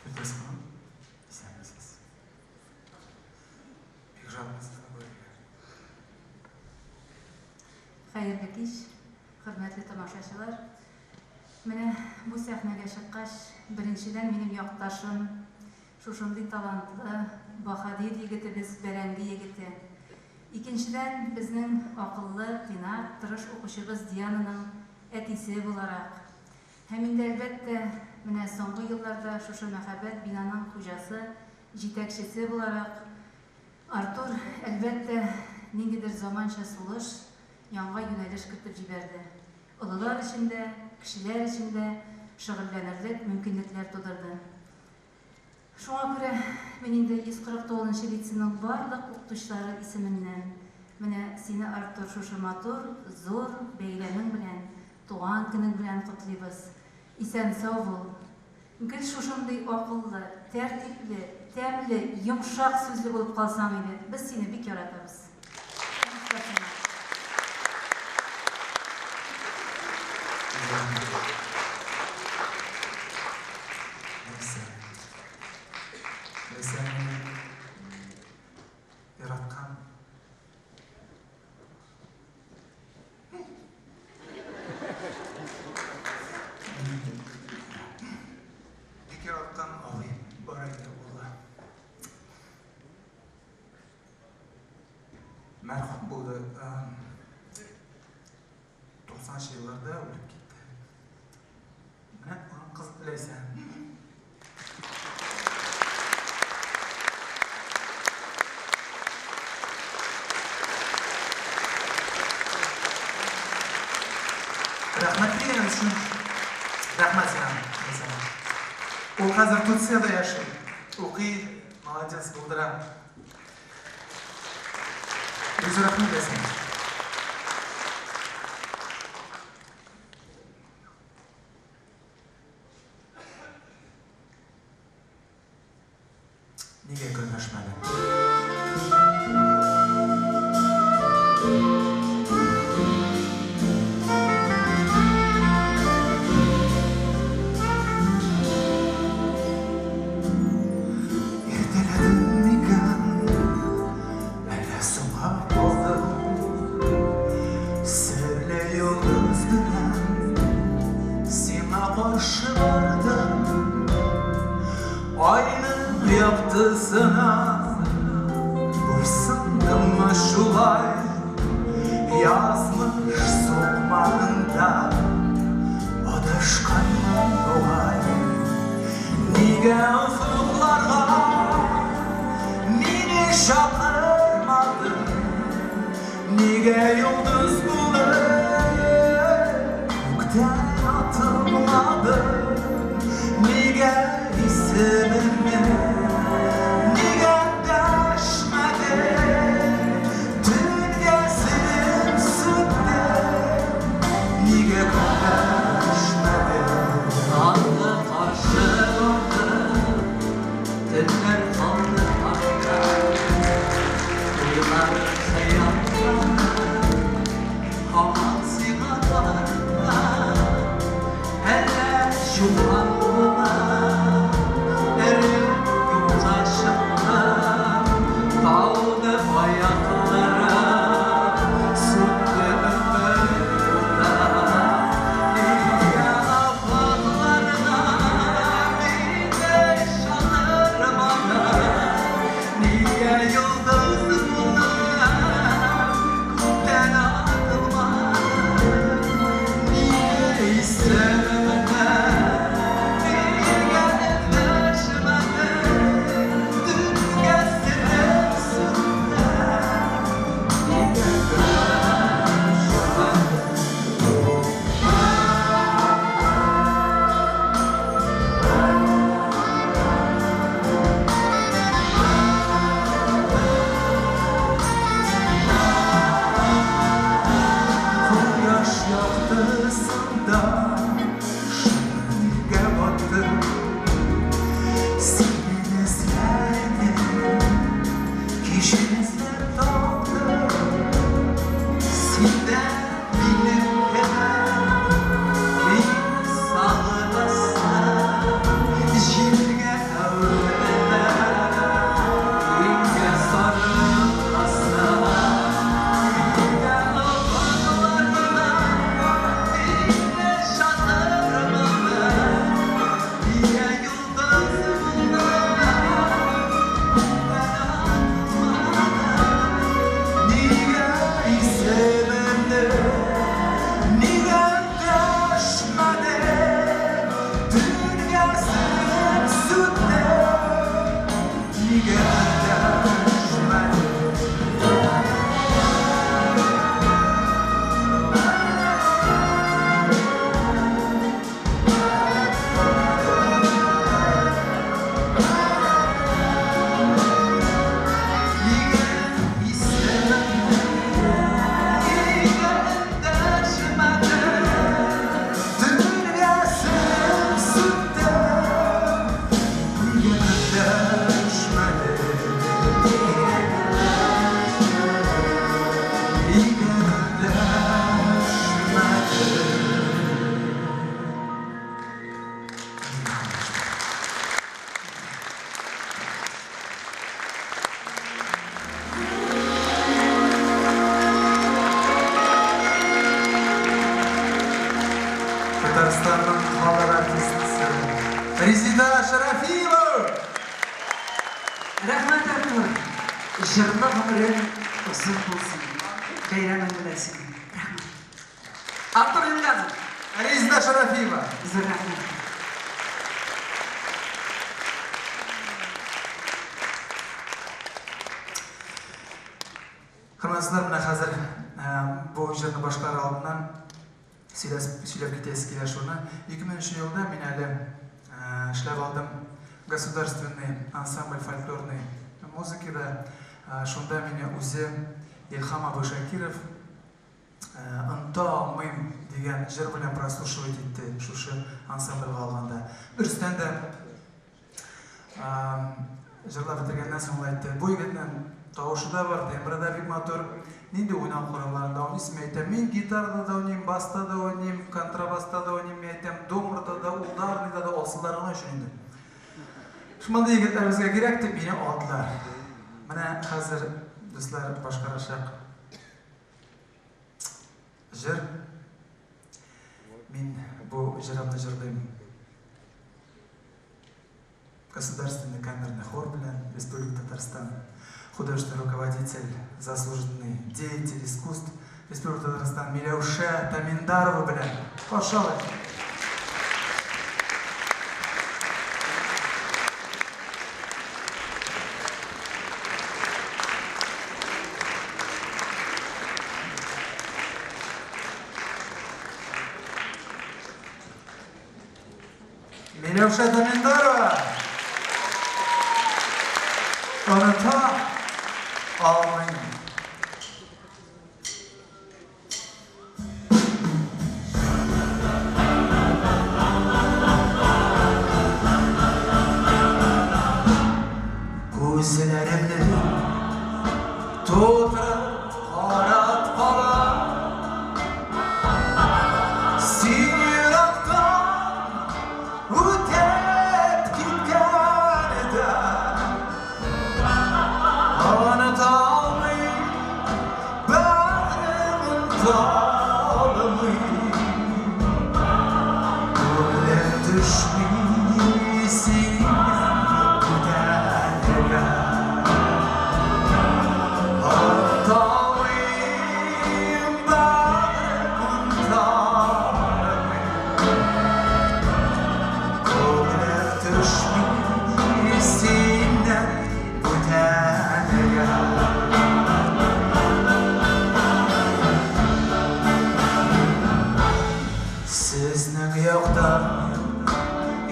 Фирдәүс ханым, исәнмесез. Бик жалко сезне күрергә. Хәерле кич, хөрмәтле тамашачылар. Менә бу сәхнәгә чыккач, беренчедән минем якташым, шушындый талантлы, баһадир егетебез, бәрәңге егете. Икенчедән, безнең акыллы, тыйнак, тырыш укучыбыз Диананың әтисе буларак. Һәм инде, әлбәттә, менә соңгы елларда шушы мәһабәт бинаның хуҗасы, җитәкчесе буларак, Артур, әлбәттә, ниндидер заманча сулыш, яңа юнәлеш кертеп җибәрде. Олылар өчен дә, кешеләр өчен дә шөгыльләнерлек мөмкинлекләр тудырды. Шуңа күрә мин инде 149 нчы лицейның барлык укытучылары исеменнән менә сине, Артур, шушы матур, зур бәйрәмең белән, туган көнең белән котлыйбыз. Исән-сау бул. Гел шушындый акыллы, тәртипле, тәмле, йомшак сүзле булып калсаң иде. Без сине бик яратабыз. Уңышлар сиңа. Ләйсән. Ләйсән минем яраткан бик яраткан абыем бар иде улы. Мәрхүм булды. 90 елларда үлеп китте. Менә аның кызы Ләйсән. Рәхмәт дигәнем өчен. Рәхмәт сиңа, Ләйсән. Ул хәзер Турциядә яши. Укый, молодец, булдыра. Бик зур рәхмәт, Ләйсән. Нигә көнләшмәдең? Иртәләдем микән, әллә соңга калдым? Серле йолдыз белән сиңа каршы бардым. Айның яктысына буйсындыммы шулай? Язмыш сукмагында адашканмын бугай. Нигә офыкларга мине чакырмадың? Нигә йолдыз булып күктән атылмадың? Нигә исемемне нигә дәшмәдең? Төнгә серем сүнде, нигә көнләшмәдең? Таңга каршы бардым, төннәр калды артта. Уйларым, хыялларым һаман сиңа тарта. Әллә чулпан булып, эреп юкка чыктым, талды аякларым, сүнде өмет уты. Нигә офыкларга мине чакырмадың? Нигә йолдыз булып күктән атылмадың? Дөньясында шүргә баттым. Сине эзләдем, кичен эзләп таптым. Син дә минем кебек бик сагынасың. Җилгә әверелеп, иңгә сарыласың. Нигә офыкларда мине чакырмадың? Нигә йолдыз булдың? Нигә исемемне, нигә дәшмәдең? Дөньясын сүтте, нигә дәшмәдең? Нигә исемемне, нигә эндәшмәдең? Дөньясын сүтте, нигә эндәшмәдең? Нигә эндәшмәдең? Татарстанның халык артисткасы Резеда Шарафиева! Рәхмәт, Артур. Җырлы гомерең озын булсын. Бәйрәмең белән сине. Рәхмәт. Артур Илгазов. Резеда Шарафиева. Зур рәхмәт. Хөрмәтле менә хәзер бу җырны башкарыр алдыннан сөйләп китәсе килә шуны. 2000 елда мин әле эшләп алдым государственный ансамбль фольклорной музыкада. Шунда мине үзе Илһам абый Шакиров «Оныта алмыйм» дигән җыр белән прослушивать итте шушы ансамбльгә алганда. Дөрестән дә, җырлап бетергәннән соң ул әйтте, бу егетнең тавышы да бар, тембры да бик матур. Нинди уйнау коралларында уйныйсың? Мин әйтәм, мин гитарада да уйныйм, баста да уйныйм, контрабаста да уйныйм, мин әйтәм, домрада да, ударныйда да, алсыннар гына өчен инде. Шундый егетләр безгә кирәк дип мине алдылар. Менә хәзер дуслар башкарачак җыр. Мин бу җырымны җырлыйм. Государственный камерный хор белән Республика Татарстан, художественный руководитель, заслуженный деятель искусств Республика Татарстан Миләүшә Таминдарова белән. Каршы алыйк. Миләүшә Таминдарова. Оныта алмыйм. Күзләремне тутырып карап калам. Син ерактан үтеп киткәндә оныта алмыйм, бәгърем оныта алмый. Күңелем төшми синнән бүтәнгә. Оныта алмыйм, бәгърем оныта алмый. Күңелем төшми синнән бүтәнгә. Сезнең яктан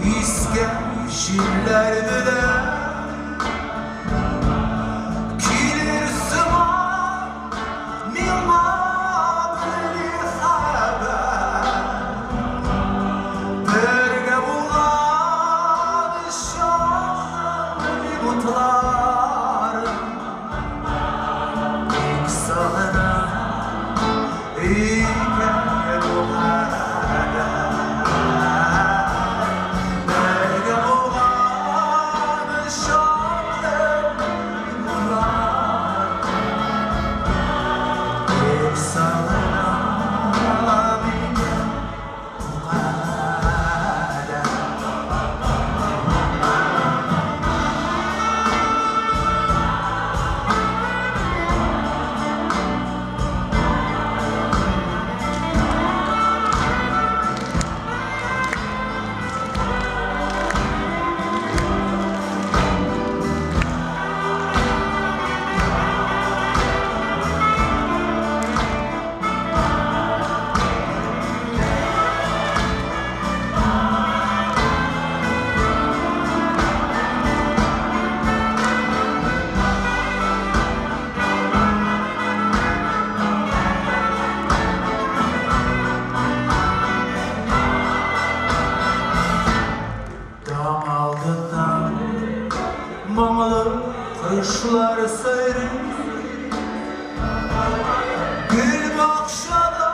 искән җилләр белән килер сыман миңа бер хәбәр. Кошлар сайрый Гөл бакчада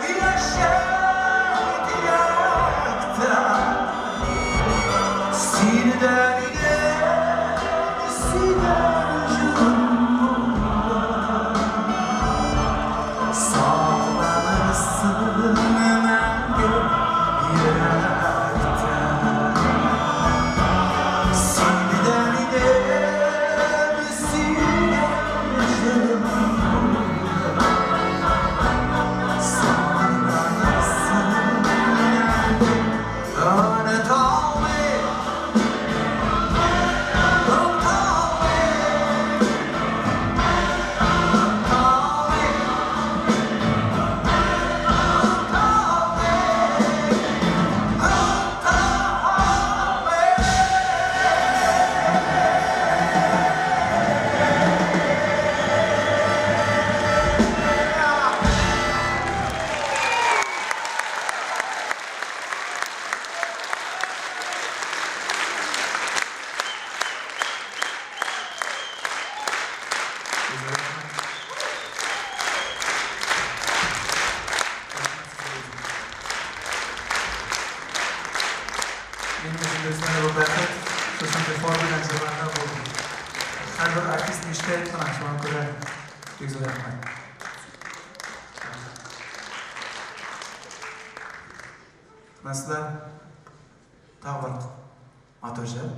яшәү тирәктә Синдән идем, синнән җырым Сакланырсың мәңге йөрәктә Синдән идем, синнән җырым Сакланырсың мәңге Оныта алмыйм, оныта алмыйм, оныта алмыйм. Минем өчен дөрестән дә бу бәхет, шушындый хор белән җырларга бу һәрбер артист мечтает кына, шуңа күрә бик зур рәхмәт. Мәсәлән, тагы бер матур җыр.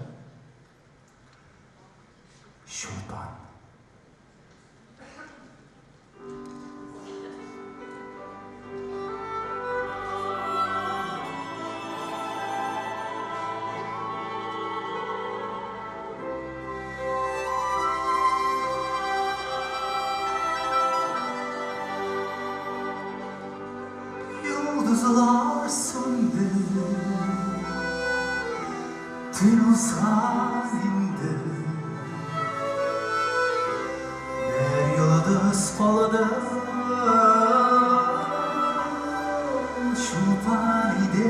Чулпан. Yıldızlar söndü, tün uzan indi. Bir yıldız kaldı, Çulpan idi.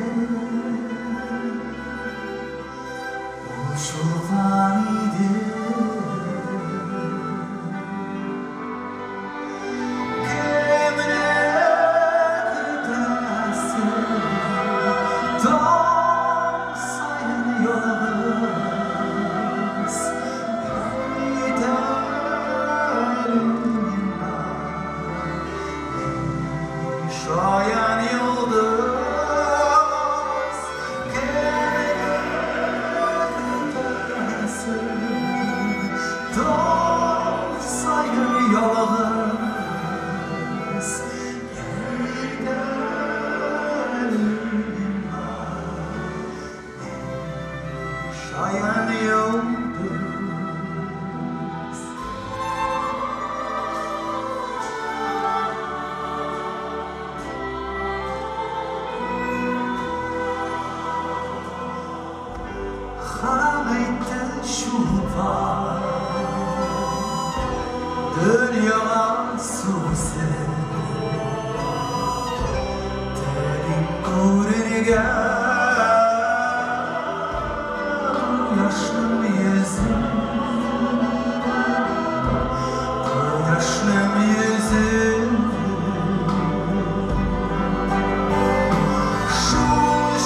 O Çulpan idi. Kimine kıtası, Tam sayın yolumuz, Yeterim Şayan yıldız, Kimine kıtası, Tam sayın yolumuz, Şayan yıldız. Haram etti Çulpan, Dünya susi, Telim görürgen Yaşlım yüzüm, Yaşlım yüzüm. Şu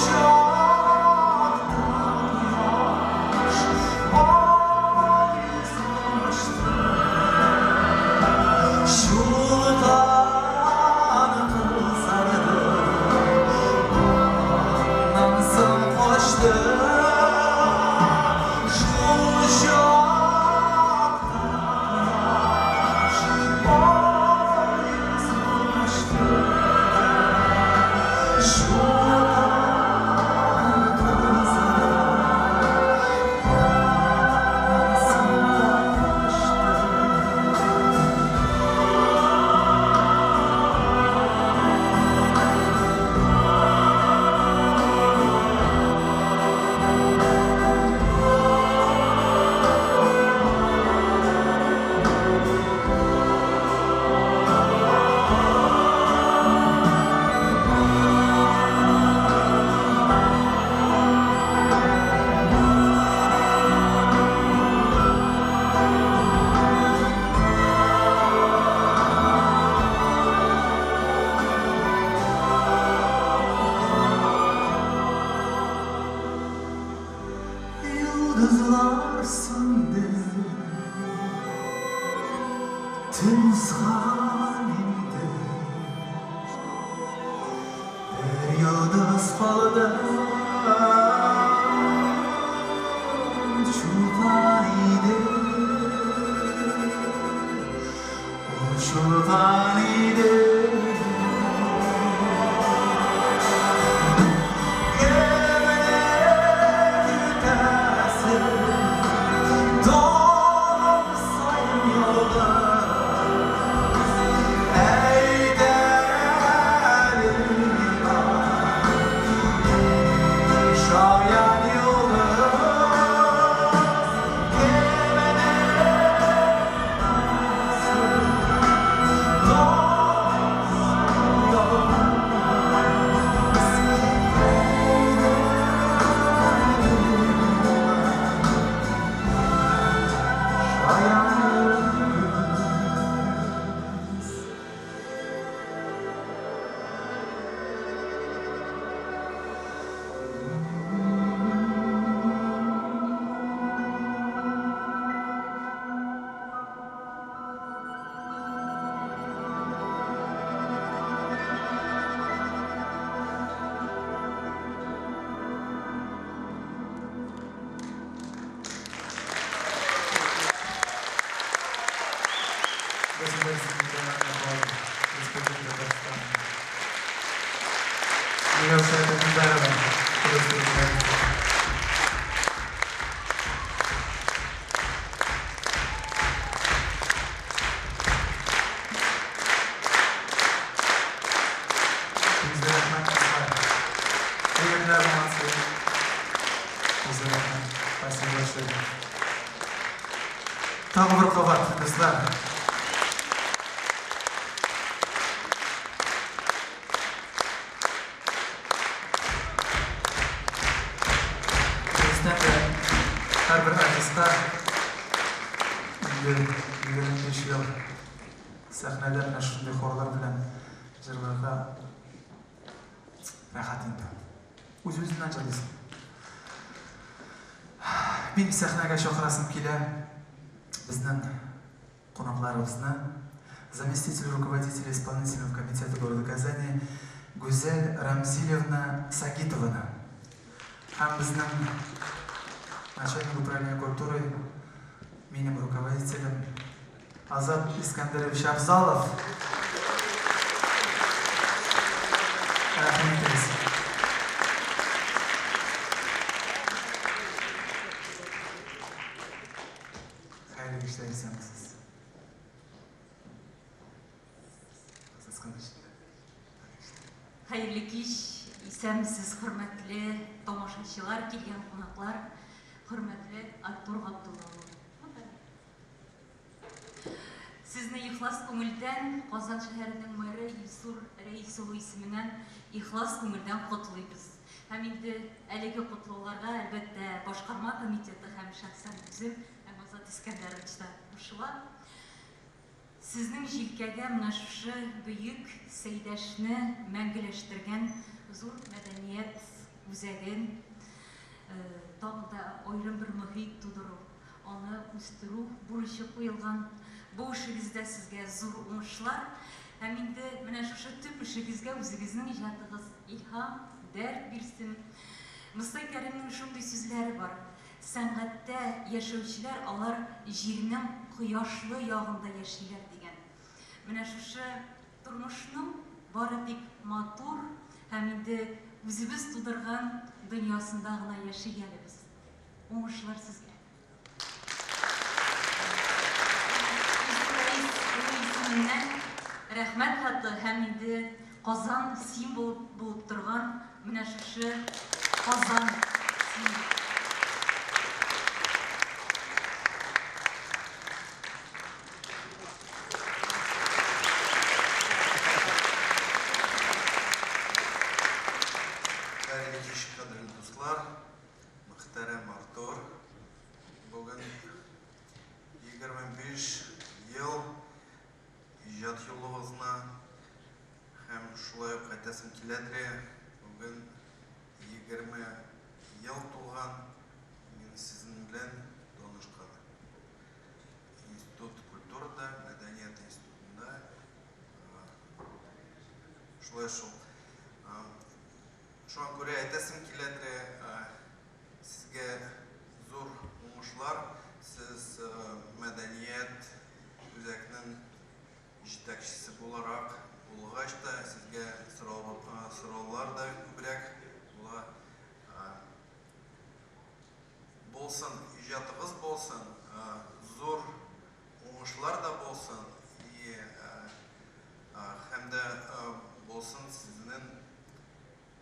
şakta kuyaş ay yüzüm açtı. Şuradan kızardı, ondan koştu. Şu şakta kuyaş ay yüzüm açtı. Şuradan kızardı, ondan koştu. Төн узган инде. Бер йолдыз калды. Чулпан иде. Ул чулпан иде. Кемне көтәсең? Таң саен ялгыз. Әйт әле миңа, шаян йолдыз, кемне көтәсең? Таң саен ялгыз. Әйт әле миңа, шаян йолдыз. Государственный хор Республики Татарстан. Миләүшә Тәтембаева, художественный руководитель. Сезгә рәхмәт, дуслар. Егетләр, молодцы. Сезгә рәхмәт. Спасибо большое. Тагы бер кабат, дуслар. Дөрестән дә, һәрбер артистка инде 25 ел сәхнәдә менә шундый хорлар белән җырларга рәхәт инде. Үз-үзеннән җырлыйсың. Мин сәхнәгә чакырасым килә безнең кунакларыбызны. Заместитель руководителя исполнительного комитета города Казани Гүзәл Рамзилевна Сагитованы һәм безнең начальник управления культуры, минем руководителем Азат Искандерович Абзалов. Рәхим итегез. Хәерле кичләр, исәнмесез. Азат Искандерович. Хәерле кич, исәнмесез, хөрмәтле тамашачылар, килгән кунаклар, хөрмәтле Артур Габдулла улы. Сезне ихлас күңелдән Казан шәһәренең мэры Илсур Рәис улы исеменнән ихлас күңелдән котлыйбыз. Һәм инде әлеге котлауларга, әлбәттә, башкарма комитеты һәм шәхсән үзем һәм Азат Искәндәрович та кушыла. Сезнең җилкәгә менә шушы бөек Сәйдәшне мәңгеләштергән зур мәдәният үзәген тагын да аерым бер мохит тудыру, аны үстерү бурычы куелган. Бу эшегездә сезгә зур уңышлар һәм инде менә шушы төп эшегезгә үзегезнең иҗатыгыз илһам, дәрт бирсен. Мостай Кәримнең шундый сүзләре бар. Сәнгатьтә яшәүчеләр алар җирнең кояшлы ягында яшиләр дигән. Менә шушы тормышның бары тик матур һәм инде үзебез тудырган дөньясында гына яши әле без. Уңышлар сезгә. Рәис улы исеменнән рәхмәт хаты һәм инде Казан символ булып торган менә шушы Казан символ. Хәерле кич, кадерле дуслар, мөхтәрәм Артур. Бүген 25 ел иҗат юлыгызны һәм шулай ук әйтәсем киләдер, бүген 20 ел тулган мин сезнең белән танышкан. Институт культурада, мәдәният Шулай шул. Шуңа күрә әйтәсем киләдер, сезгә зур уңышлар, сез мәдәният үзәкнең җитәкчесе буларак булгач та, сезгә сораулар да күбрәк була. Булсын, иҗатыгыз булсын, зур уңышлар да булсын, и һәм дә булсын сезнең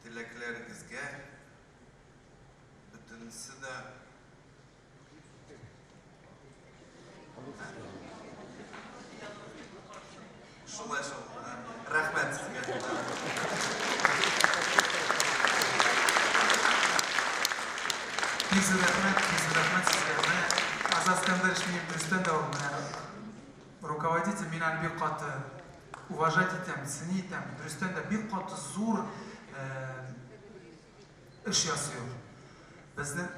теләкләрегезгә бөтенесе дә шулай шул. Рәхмәт сезгә. Бик зур рәхмәт, бик зур рәхмәт сезгә. Менә Азат Искәндәрович минем дөрестән дә ул менә руководитель, мин аны бик каты уважать итәм, ценить итәм. Дөрестән дә бик каты зур эш ясый ул. Безнең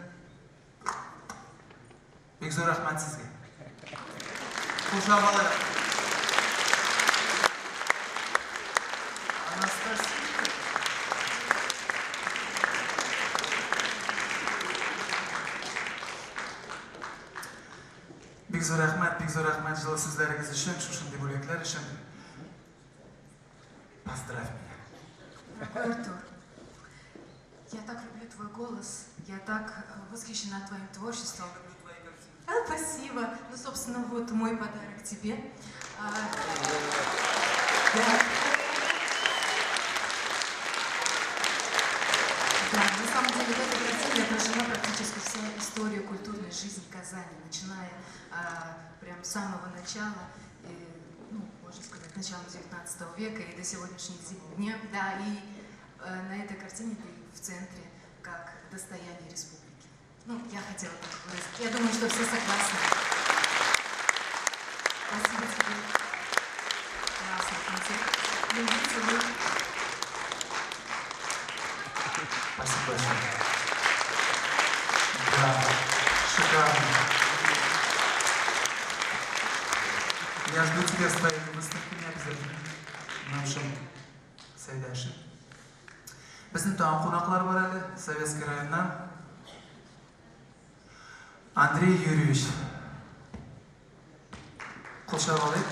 бик зур рәхмәт сезгә. Кул чабалар. Анастасия. Бик зур рәхмәт, бик зур рәхмәт җылы сүзләрегез өчен, шушындый бүләкләр өчен. Поздравь меня. Дорогой Артур, я так люблю твой голос, я так восхищена твоим творчеством. А, спасибо. Ну, собственно, вот мой подарок тебе. Да. Да, на самом деле в этой картине отражена практически вся история культурной жизни Казани, начиная прям с самого начала, ну, можно сказать, начала 19 века и до сегодняшних дней. Да, и на этой картине ты в центре как достояние республики. Ну, я хотела так выразить. Я думаю, что все согласны. Спасибо тебе. Классный концерт. Люблю, целую. Спасибо большое. Да, шикарно. Я жду тебя с твоими выставками обязательно. В общем, Сәйдәшев. Безнең тагын кунаклар бар әле, Советский районнан. Андрей Юрьевич. Кул чабып алыйк.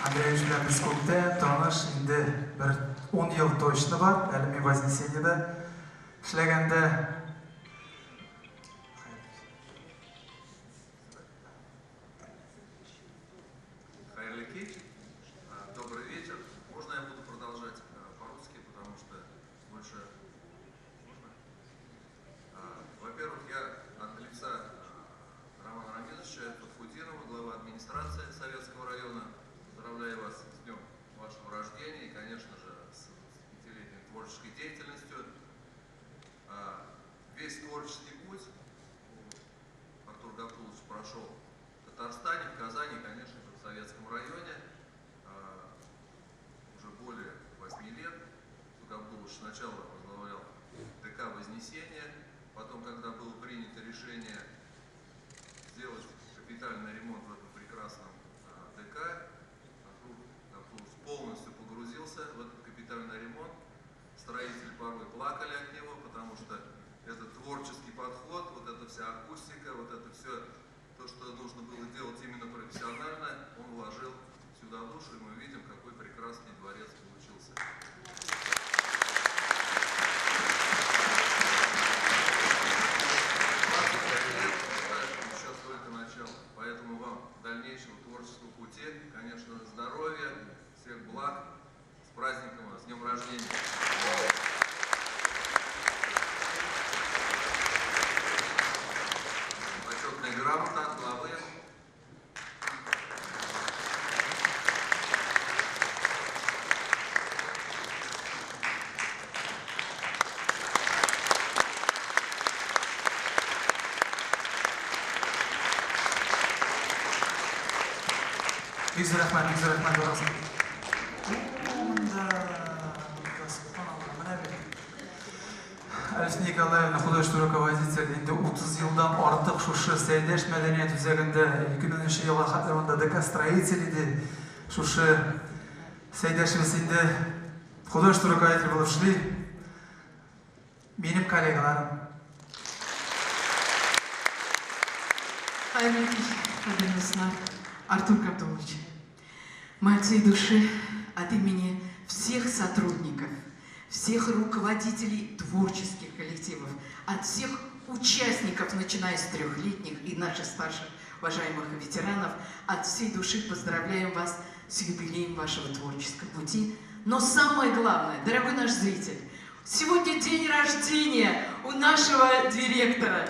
Андрей Юрьевич белән без күптән таныш, инде бер 10 ел точно бар, әле мин Вознесениедә эшләгәндә. Хәерле кич, добрый вечер. Можно я буду продолжать по-русски, потому что больше можно? Во-первых, я от лица Романа Рамизовича Фатхутдинова, главы администрации Советского района, поздравляю вас с днем вашего рождения и, конечно же, с 25-летней творческой деятельностью. Весь творческий путь Артур Габдуллович прошел в Татарстане, в Казани, конечно же, в Советском районе. Уже более 8 лет Артур Габдуллович сначала возглавлял ДК «Вознесение», потом, когда было принято решение сделать капитальный ремонт в этом прекрасном ДК, Артур Габдуллович полностью погрузился в этот капитальный ремонт. Строители порой плакали от него, потому что этот творческий подход, вот эта вся акустика, вот это все, то, что нужно было делать именно профессионально, он вложил сюда душу, и мы видим, какой прекрасный дворец получился. 25 лет, еще только начало. Поэтому вам дальнейшего творческого пути, конечно, здоровья, всех благ. С праздником вас, с днем рождения! Почетная грамота от главы. Бик зур рәхмәт, бик зур рәхмәт барыгызга. Монда, монда, субханалла, менә бит. Алевтина Николаевна, художественный руководитель, инде 30 елдан артык шушы Сәйдәш мәдәният үзәгендә, 2000 елга хәтле монда ДК строитель иде. Шушы Сәйдәшебез инде художественный руководитель булып эшли. Минем коллегаларым. Хәерле кич, кадерле дуслар. Артур Габдуллович, мы от всей души, от имени всех сотрудников, всех руководителей творческих коллективов, от всех участников, начиная с трехлетних и наших старших уважаемых ветеранов, от всей души поздравляем вас с юбилеем вашего творческого пути. Но самое главное, дорогой наш зритель, сегодня день рождения у нашего директора.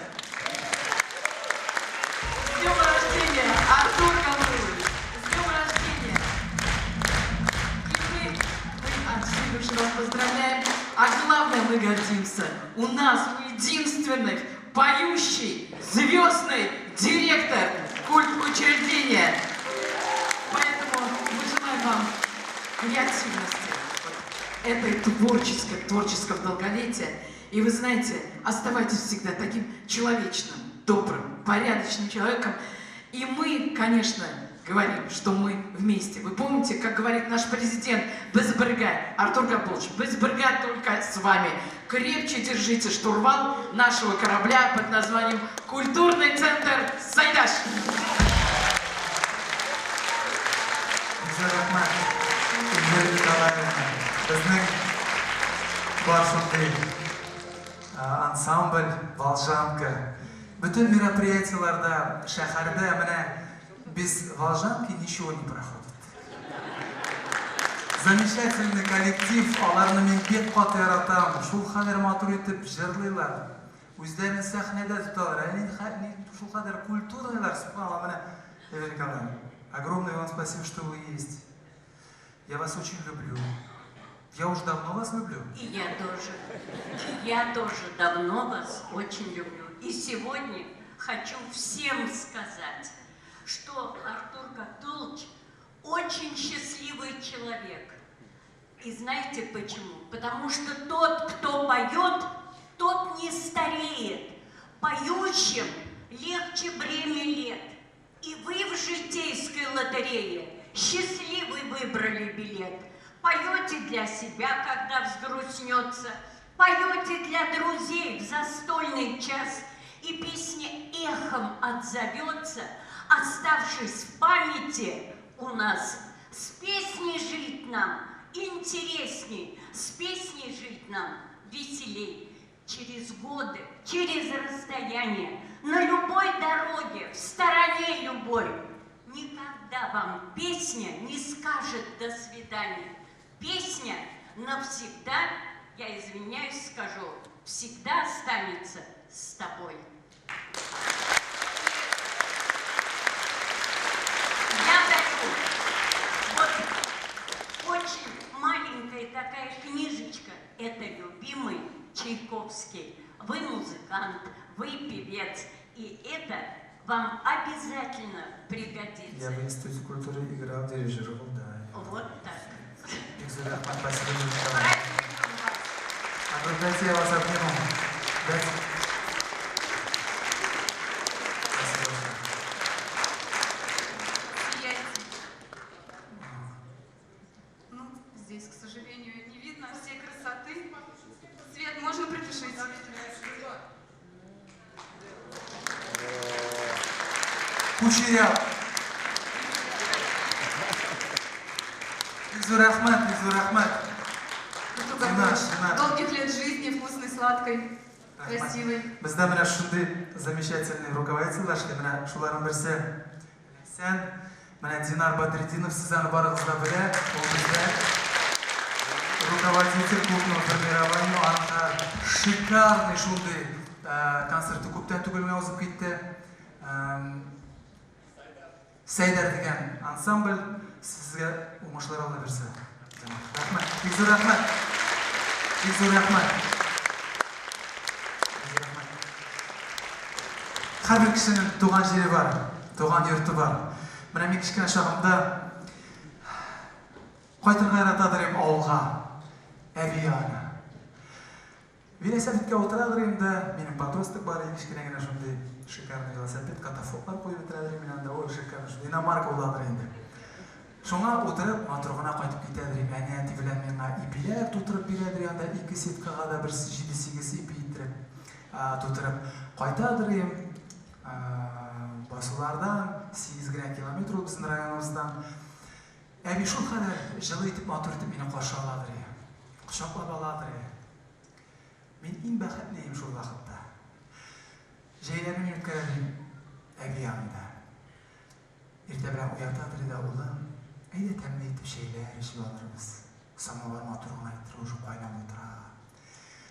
С днем рождения, Артур Габдуллович! С днем рождения! И мы от всей души вас поздравляем. А главное, мы гордимся. У нас, у единственных, поющий, звездный директор культ учреждения. Поэтому мы желаем вам креативности, вот этой творческой, творческого долголетия. И вы знаете, оставайтесь всегда таким человечным, добрым, порядочным человеком. И мы, конечно, говорим, что мы вместе. Вы помните, как говорит наш президент, без бергә, Артур Габдуллович, без бергә только с вами. Крепче держите штурвал нашего корабля под названием «Культурный центр Сайдаш». Зур рәхмәт, Эльвира Николаевна. Безнең бар шундый ансамбль «Волжанка». Бөтен мероприятиеләрдә, шәһәрдә менә без «Волжанки» ничего не проходит. Замечательный коллектив, аларны мин бик каты яратам. Шул кадәр матур итеп җырлыйлар. Үзләрен сәхнәдә тоталар. Ә шул кадәр культурныйлар, субханалла, менә Эльвира Николаевна, огромное вам спасибо, что вы есть. Я вас очень люблю. Я уж давно вас люблю. И я тоже. Я тоже давно вас очень люблю. И сегодня хочу всем сказать, что Артур Габдуллович очень счастливый человек. И знаете почему? Потому что тот, кто поет, тот не стареет. Поющим легче бремя лет. И вы в житейской лотерее счастливый выбрали билет. Поете для себя, когда взгрустнется, поете для друзей в застольный час, и песня эхом отзовется, оставшись в памяти у нас. С песней жить нам интересней, с песней жить нам веселей. Через годы, через расстояние, на любой дороге, в стороне любой, никогда вам песня не скажет «до свидания». Песня навсегда, я извиняюсь, скажу, всегда останется с тобой. Я дарю вот очень маленькая такая книжечка, это любимый Чайковский. Вы музыкант, вы певец, и это вам обязательно пригодится. Я в Институте культуры играл, дирижировал, да. Вот так. Спасибо, Николай. А дайте я вас обниму. Дайте. Спасибо. Сияйте. Ну, здесь, к сожалению, не видно всей красоты. Свет можно притушить? Кучеряв. Зур рәхмәт, зур рәхмәт. Артур Динар, Габдуллович, Динар. долгих лет жизни, вкусной, сладкой, красивой. Бездә менә шундый замечательный руководительләр эшли. Менә шуларның берсе Сән, менә Динар Бадретдинов, сез аны барыгыз да белә, ул бездә руководитель клубного формирования, аның шикарный шундый концерты күптән түгел генә узып китте. Сәйдәр дигән ансамбль, сезгә уңышлар Алла бирсә. Рәхмәт. Бик зур рәхмәт. Бик зур рәхмәт. Бик зур рәхмәт. Һәрбер кешенең туган җире бар, туган йорты бар. Менә мин кечкенә чагымда кайтырга яратадыр идем авылга, әби янына. Велосипедка утырадыр инде, минем подросток бар, кечкенә генә шундый шикарный велосипед, катафоклар куеп бетерәдер мин анда, ой, шикарный, шундый иномарка буладыр инде. Шуңа утырып, матур гына кайтып китәдер инде. Әни әти белән миңа ипиләр тутырып бирәдер анда, ике сеткага да бер 7-8 ипи иттереп тутырып кайтадыр им. Басулардан 8 генә километр ул безнең районыбыздан. Әби шул кадәр җылы итеп, матур итеп мине каршы аладыр. Кочаклап аладыр. Мин иң бәхетле идем шул вакытта. Җәйләрне мин үткәрә идем әби янында. Иртә белән уятадыр иде, улым, әйдә тәмле итеп чәйләр эчеп алырбыз. Самовар матур гына иттереп уже кайнап утыра.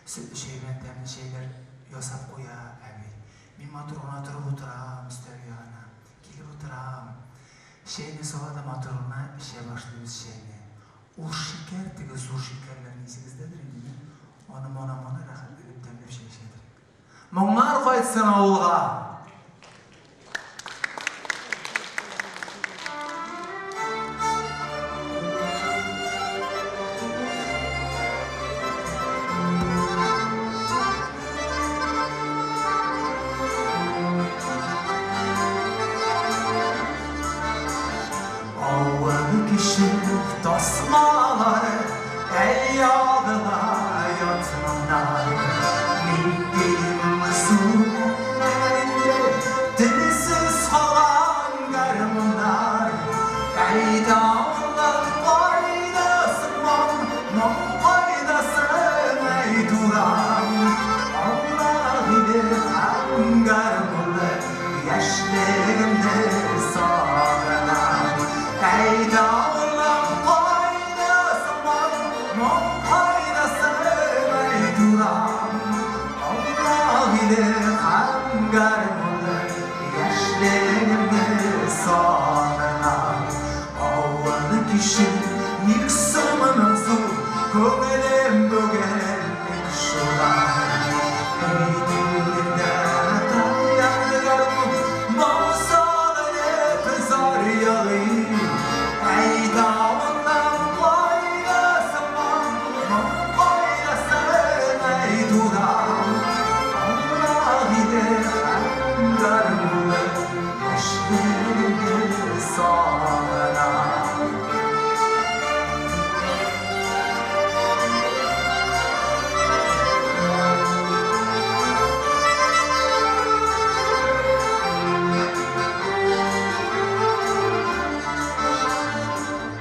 Сөтле чәй белән тәмле чәйләр ясап куя әби. Мин матур гына торып утырам өстәл янына. Килеп утырам. Чәйне сала да матур гына эчә башлыйбыз чәйне. Ул шикәр, теге зур шикәрләрне исегездәдер инде, аны мана-мана рәхәтләнеп тәмләп чәй эчәдер. Моңнар кайтсын авылга! Авыл кеше тасмалар, әй ягыла ятмалар. Ниндием сүнәр телсез калган гармуннар. Әйдә авылым кайдасың, моң, моң кайдасың, әй туран. Аулак иде һәм гармунлы яшьлегемне сагынам. Әйдә авылым кайдасың, моң, моң кайдасың, әй туран. Аулак иде һәм гармунлы яшьлегемне сагынам. Авыл кеше ник соң моңсу, күңелем бүген ник шулай. Өйдә таян гармун, моң сагынып зар елый. Әйдә авылым кайдасың, моң, моң кайдасың, әй туран. Аулак иде һәм гармунлы яшьлегемне сагынам.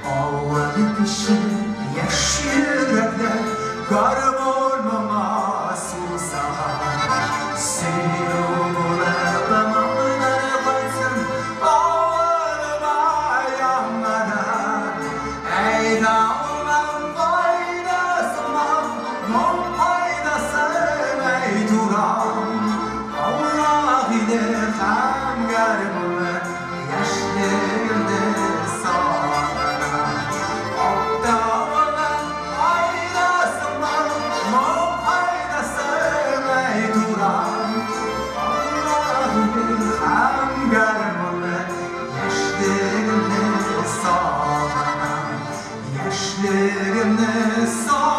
Авыл кеше яшь йөрәкләр гармун моңа сусаган. Сөю булып моңнар кайтсын авылыма яңадан. Әйдә авылым кайдасың, моң, моң кайдасың, әй туран. Аулак иде һәм гармунлы яшьлегемне сагынам. Авылым кайдасың, моң, моң кайдасың, әй туран. Аулак иде һәм гармунлы яшьлегемне сагынам. Яшьлегемне сагынам.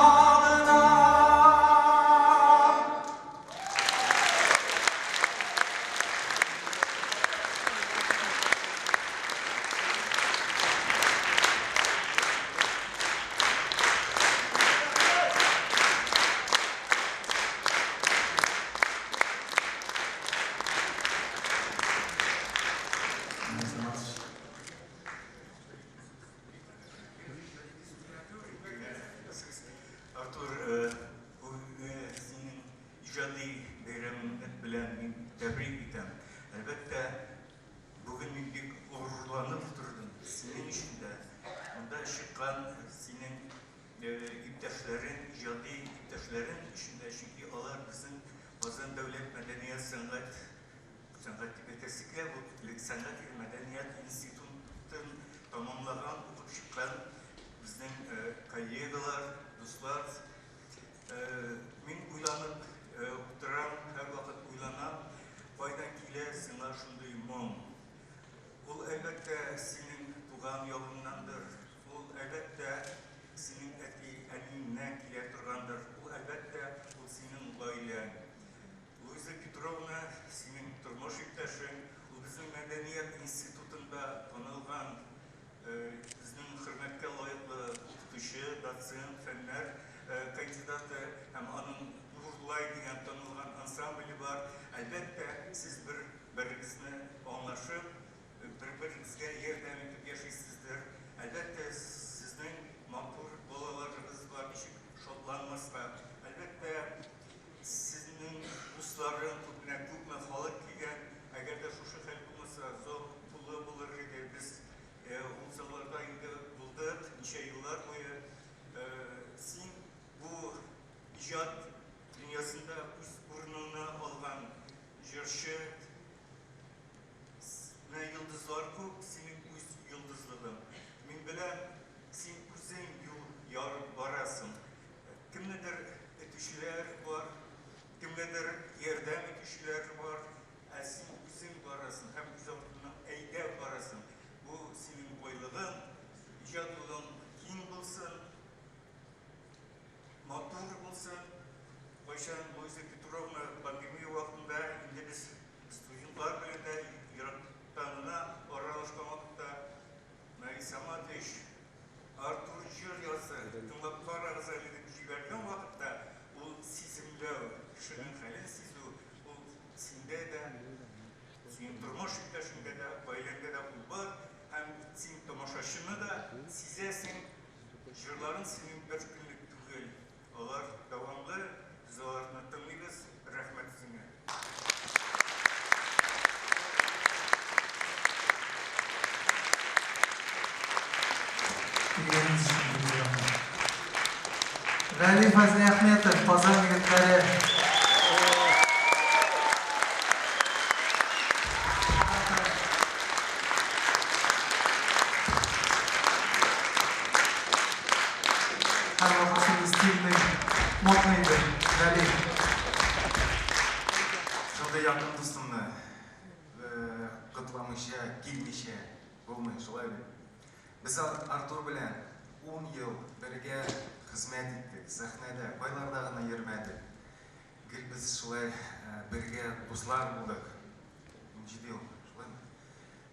Артур, бүгенге синең иҗади бәйрәмең белән мин тәбрик итәм. Әлбәттә, бүген мин бик горурланып тордым синең өчен дә. Монда чыккан синең иптәшләрең, иҗади иптәшләрең өчен дә, чөнки алар безнең Казан дәүләт мәдәният сәнгать сәнгать дип әйтәсе килә, бу элек сәнгать һәм мәдәният институтын тәмамлаган, укып чыккан безнең коллегалар, дуслар. Мин уйланып утырам, һәрвакыт уйланам, кайдан килә сиңа шундый моң? Ул әлбәттә синең туган ягыңнандыр, ул әлбәттә синең әти-әниеңнән килә торгандыр, ул әлбәттә ул синең ансамбле бар. Әлбәттә, сез бер-берегезне аңлашып, бер-берегезгә ярдәм итеп яшисездер. Әлбәттә, сезнең матур балаларыгыз бар, ничек шатланмаска. Әлбәттә, сезнең дусларың күпме, күпме халык килгән. Әгәр дә шушы хәл булмаса, зал тулы булыр иде. Без ул залларда инде булдык ничә еллар буе. Син бу иҗат дөньясында үз урыныңны алган җырчы. Менә йолдызлар күп, синең үз йолдызлыгың. Мин беләм, син үзең юл ярып барасың. Кемнедер этүчеләр бар, кемгәдер ярдәм итүчеләр бар, ә син үзең барасың һәм үз артыңнан әйдәп барасың. Бу синең байлыгың, иҗат юлың киң булсын, матур булсын. Кайчан Луиза Петровна пандемия вакытында инде без студентлар белән дә ерактан гына аралашкан вакытта Наил Саматович Артур җыр язды, тыңлап карагыз әле дип җибәргән вакытта ул сиземләү, кешенең хәлен сизү, ул синдә дә, синең тормыш иптәшеңдә дә, гаиләңдә дә ул бар. Һәм син тамашачыны да сизәсең, җырларың синең бер көнлек түгел, алар дәвамлы, без аларны тыңлыйбыз. Рәхмәт үзеңә. Килгәнегез өчен бик зур рәхмәт. Гали Фазлиәхметов, Казан егетләре. Һәрвакыт шундый стильный, модный иде, Гали. Шундый якын дустымны котламыйча, килмичә булмый, шулай бит? Без Артур белән ун ел бергә хезмәт иттек, сәхнәдә, кайларда гына йөрмәдек. Гел без шулай бергә дуслар булдык. 17 ел, шулаймы?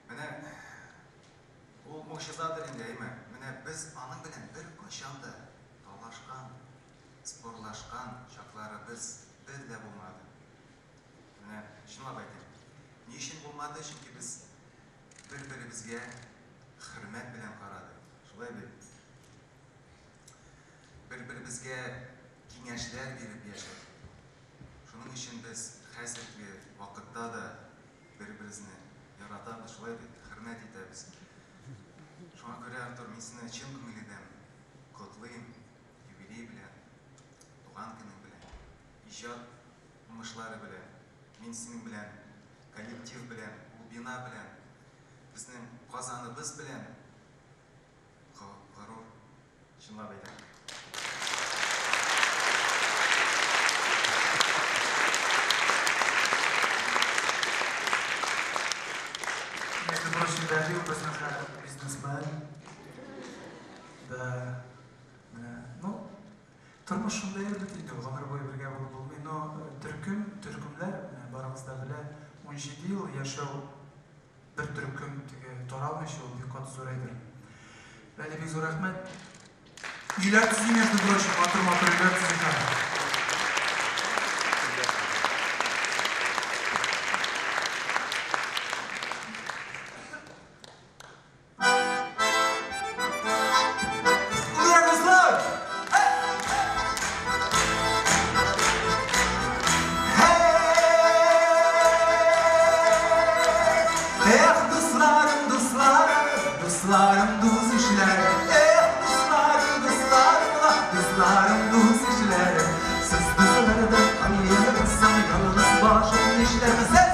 Менә ул могҗизадыр инде, әйме? Менә без аның белән беркайчан да талашкан, спорлашкан чакларыбыз бер дә булмады. Менә чынлап әйтәм. Ни өчен булмады? Чөнки без бер-беребезгә хөрмәт белән карадык. Шулай бит? Бер-беребезгә киңәшләр биреп яшәдек. Шуның өчен без хәзерге вакытта да бер-беребезне яратабыз, шулай бит? Хөрмәт итәбез. Шуңа күрә, Артур, мин сине чын күңеледән котлыйм, юбилей белән, туган көнең белән, иҗат уңышлары белән. Мин синең белән, коллектив белән, ул бина белән, безнең Казаныбыз белән горур, чынлап әйтәм. Между прочим, Данил безнең хәзер бизнесмен. Да. Менә, ну, тормыш шундый әйбер бит инде, гомер буе бергә булып булмый, но төркем, төркемнәр, менә барыгыз да белә, 17 ел яшәү бер төркем теге таралмыйча, ул бик каты зур әйбер. Әле бик зур рәхмәт. Өйләр төзи, между прочим, матур-матур өйләр төзи хәзер. Ура, дуслар! Эх, дусларым, дусларым, дусларым, дус ишләрем. Эх, дусларым, дусларым, ла, дусларым, дус ишләрем. Сез дуслардан аерылсам, ялгыз башым нишләрмен? Сез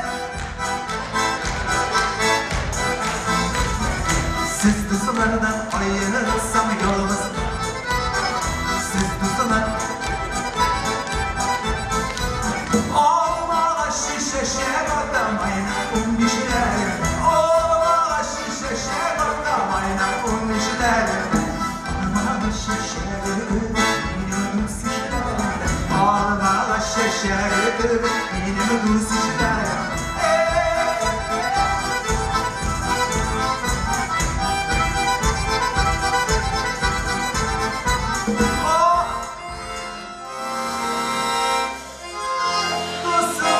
Сез дуслардан аерылсам, ялгыз. Сез дуслар. Алмагачы чәчәк атамай, унбишләре. Алмагачы чәчәк атамай, унбишләре. Алмагачы чәчәге минем дус ишләрем. Алмагач чәчәге кебек минем дус ишләрем. Дуслар!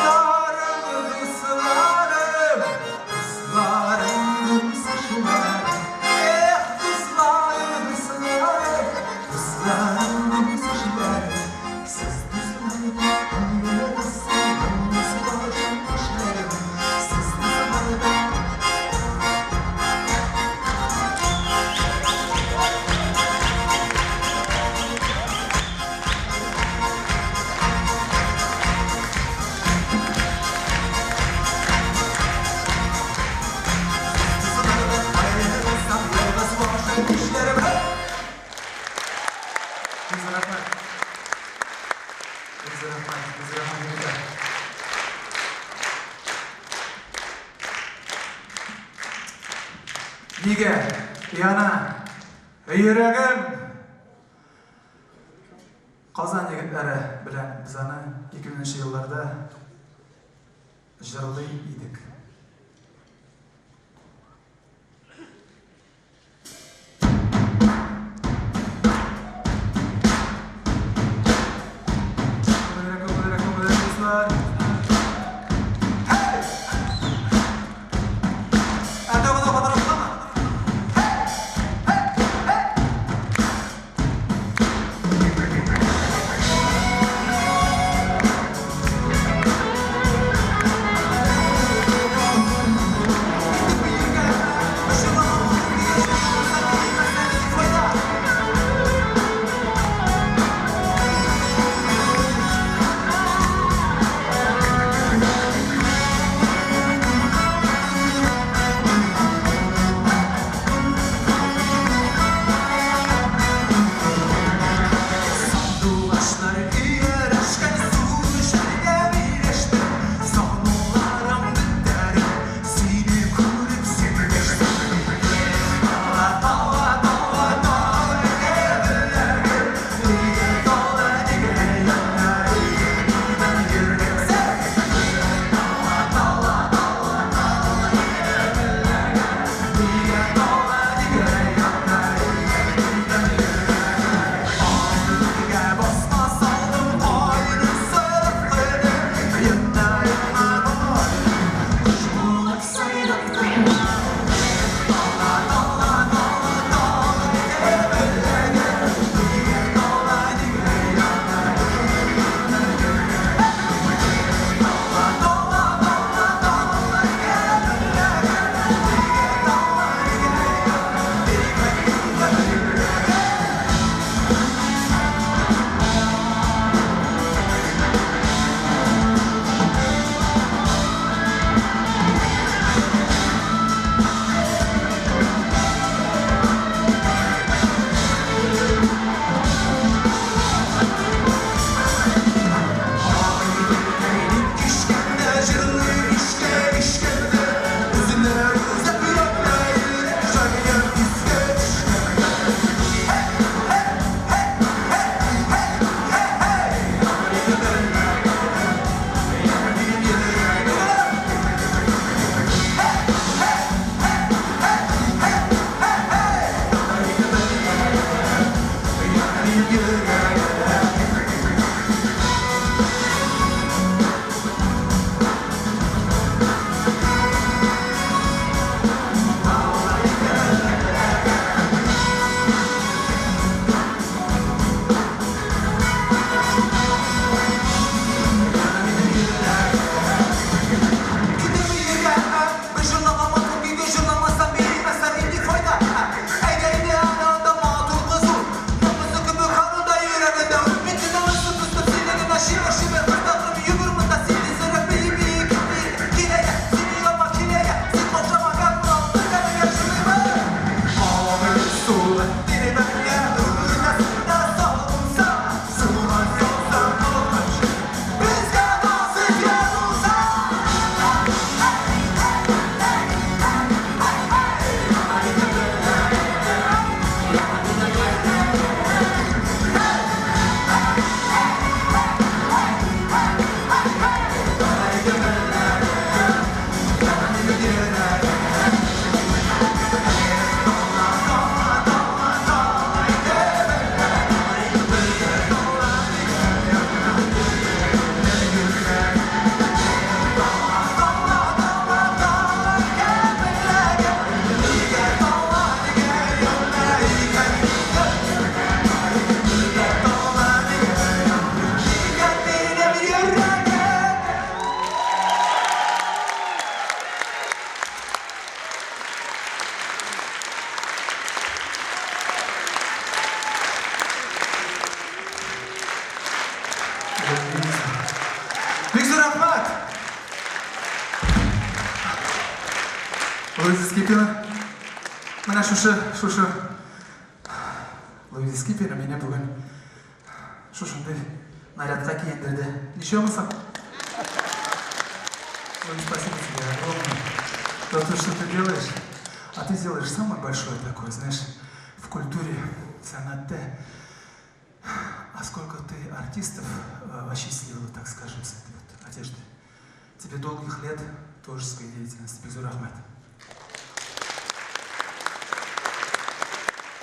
Нигә яна йөрәгем? Казан егетләре белән без аны 2000 нче елларда җырлый идек. Бик зур рәхмәт! Луиза Скипина. Менә шушы, шушы. Луиза Скипина мине бүген шушындый нарядка киендерде. Ничә булса? Ой, спасибо тебе огромное за то, что ты делаешь. А ты сделаешь самое большое такое, знаешь, в культуре, сәнгатьтә. А сколько ты артистов осчастливила, так скажем, с этой вот одежды. Тебе долгих лет творческой деятельности. Бик зур рәхмәт.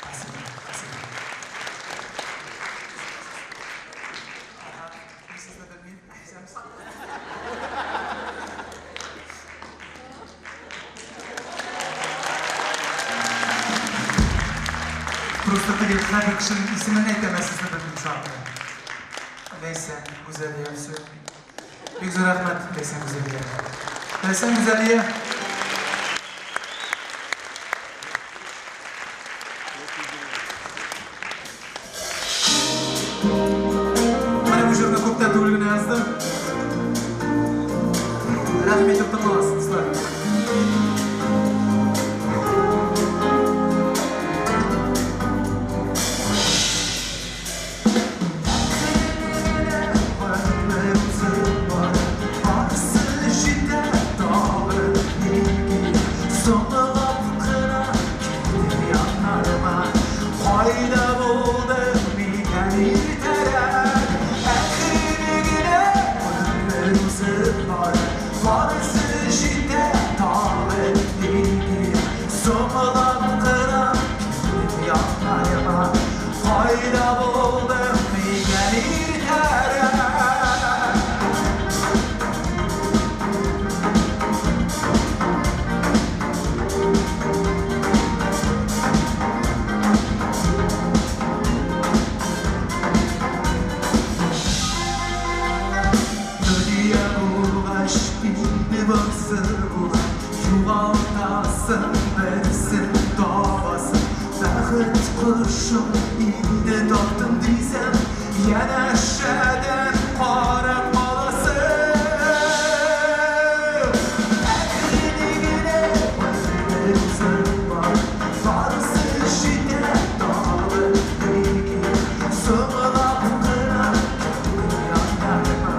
Спасибо, спасибо. Ага, мин сезне белмим. Исәнмесез. Просто теге һәрбер кешенең исемен әйтәм, ә сезне белмим шуңа күрә. Ләйсән, Гүзәлия, все. Бик зур рәхмәт, Ләйсән Гүзәлия. Ләйсән Гүзәлия. Менә бу җырны күптән түгел генә яздым. Рәхим итеп тыңлагыз, дуслар. Кайда булдың микән иртәрәк? Дөнья булгач инде барсы була, югалтасың берсен табасың. Бәхет кошын инде таптым дисәм, янәшәдән карап каласың. Әкрен генә бер үзең бар, барысы җитә тагын ни соңлап кына яннарыма.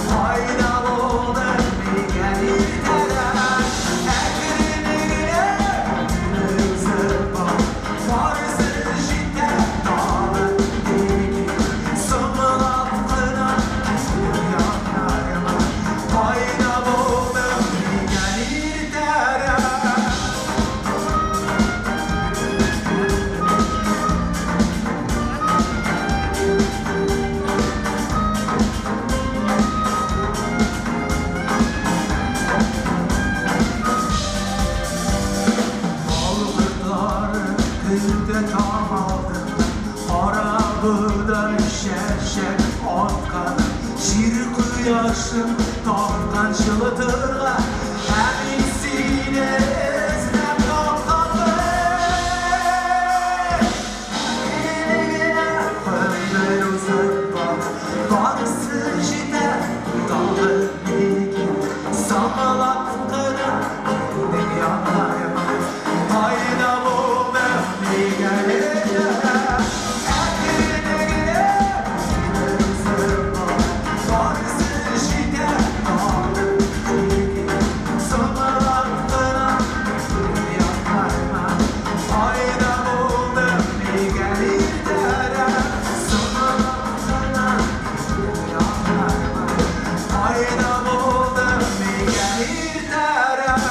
Кайда булдың микән иртәрәк? Әкрен генә бер үзең бар, барысы җитә тагын ни соңлап кына яннарыма. Кайда булдың микән иртәрәк? Балыклар көтә таң алдыннан, Карабодай чәчәк аткан, Җир кояшын тапкан җылытырга, Ә мин сине эзләп тапканмын. Әкрен генә көннәр узып бара, Барысы җитә тагын ни кирәк? Соңлап кына килдең яннарыма. Кайда булдың микән иртәрәк? Әкрен генә көннәр узып бара, Барысы җитә тагын ни кирәк? Соңлап кына килдең яннарыма. Кайда булдың микән иртәрәк? Соңлап кына килдең яннарыма. Кайда булдың микән иртәрәк?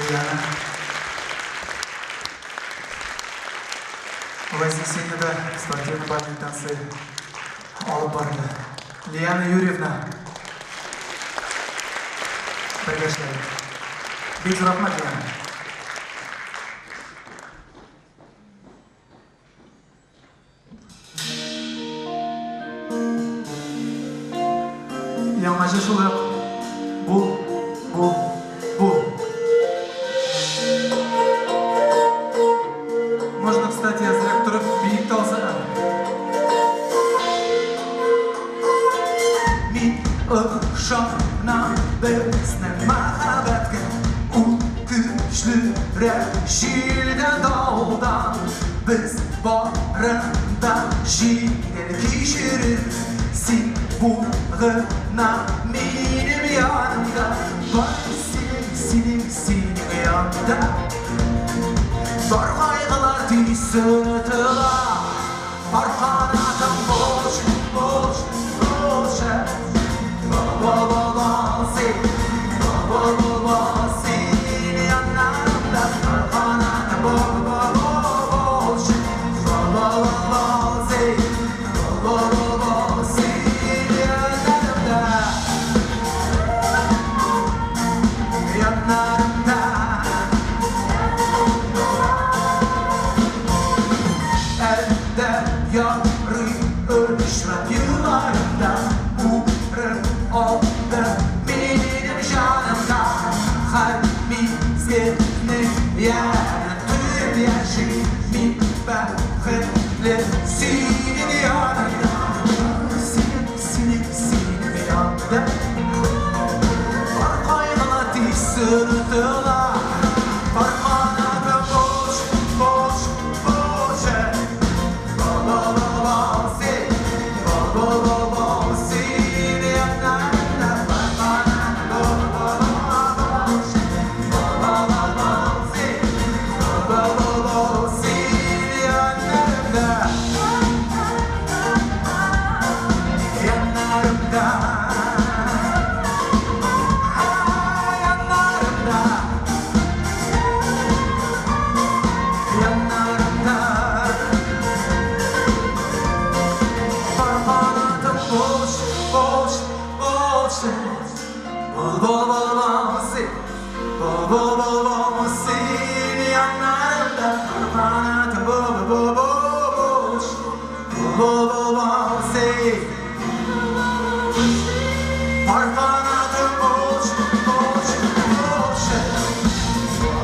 Лиана. Вознесениеда спортивно-бальные танцы алып барды. Лиана Юрьевна. Бергә эшләдек. Бик зур рәхмәт, Лиана. Яңа җыр шулай ук. Бу, бу, бу. Можно, кстати, әзрәк торып биеп Ышанам безнең мәхәббәткә. Ул көчлерәк җилдән, давылдан. Без барын да җиңел кичерербез. Син бул гына минем янымда. Бар синең, синең, синең янда. Бар кайгылар тиз онытыла. Бар канатың булчы, булчы, булчы. Бол, бол, бол, бол, син. Бол, бол, бол, бол, син яннарымда. Бар канатың бол, бол, бол, булчы. Бол, бол, бол, бол, син. Бол, бол, бол, бол, син яннарымда. Яннарымда. Әлдә ярый өлешмәк елларымда. Урын алды минем җанымда. Һәр мизгелнең ямен тоеп яшим. Мин бәхетле синең яныңда. Синең, синең, синең янда. Бар кайгылар тиз онытыла. Бар канатың булчы, булчы, булчы. Бол, бол, бол, бол, син. Бол, бол, бол, бол, син яннарымда. Бар канатың бол, бол, бол, булчы. Бол, бол, бол, бол, син. Бол, бол, бол, бол, син яннарымда. Яннарымда. Яннарымда. Яннарымда. Бар канатым булчы, булчы, булчы. Бол, бол, бол, бол, син. Бол, бол, бол, бол, син яннарымда. Бар канатым бол, бол, бол, булчы. Бол, бол, бол, бол, син. Бар канатым булчы, булчы, булчы.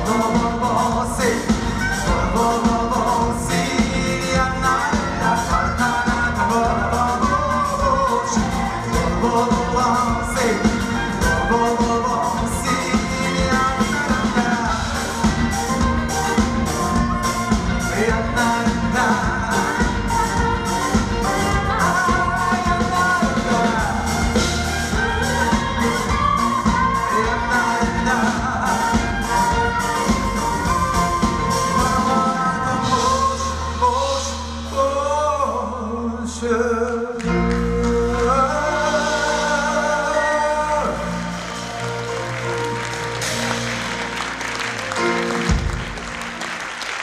Бол, бол, бол, бол, син. Бол, бол, бол, бол, син яннарымда. Бар канатым бол, бол, бол, булчы. Бол, бол, бол, бол, син. Бол, бол, бол, бол, син яннарымда. Яннарымда. Яннарымда. Яннарымда. Бар канатым булчы, булчы, булчы.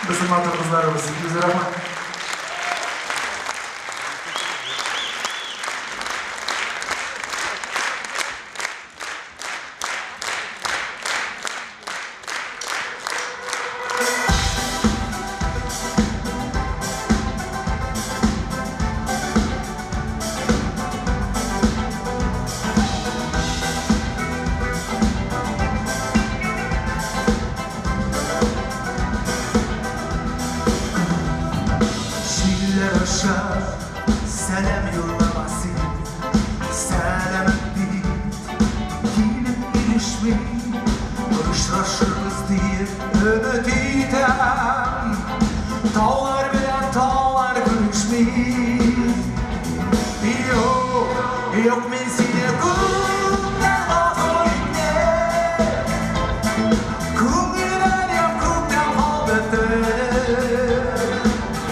Безнең матур кызларыбыз. Йөз рәхмәт. Җилләр аша сәлам юллама син. Сәламең бит килеп ирешми. Очрашырбыз диеп өмет итәм. Таулар белән таулар күрешми. Юк, юк, мин сине күптән гафу иттем. Күңелем ям күктән калды төнем.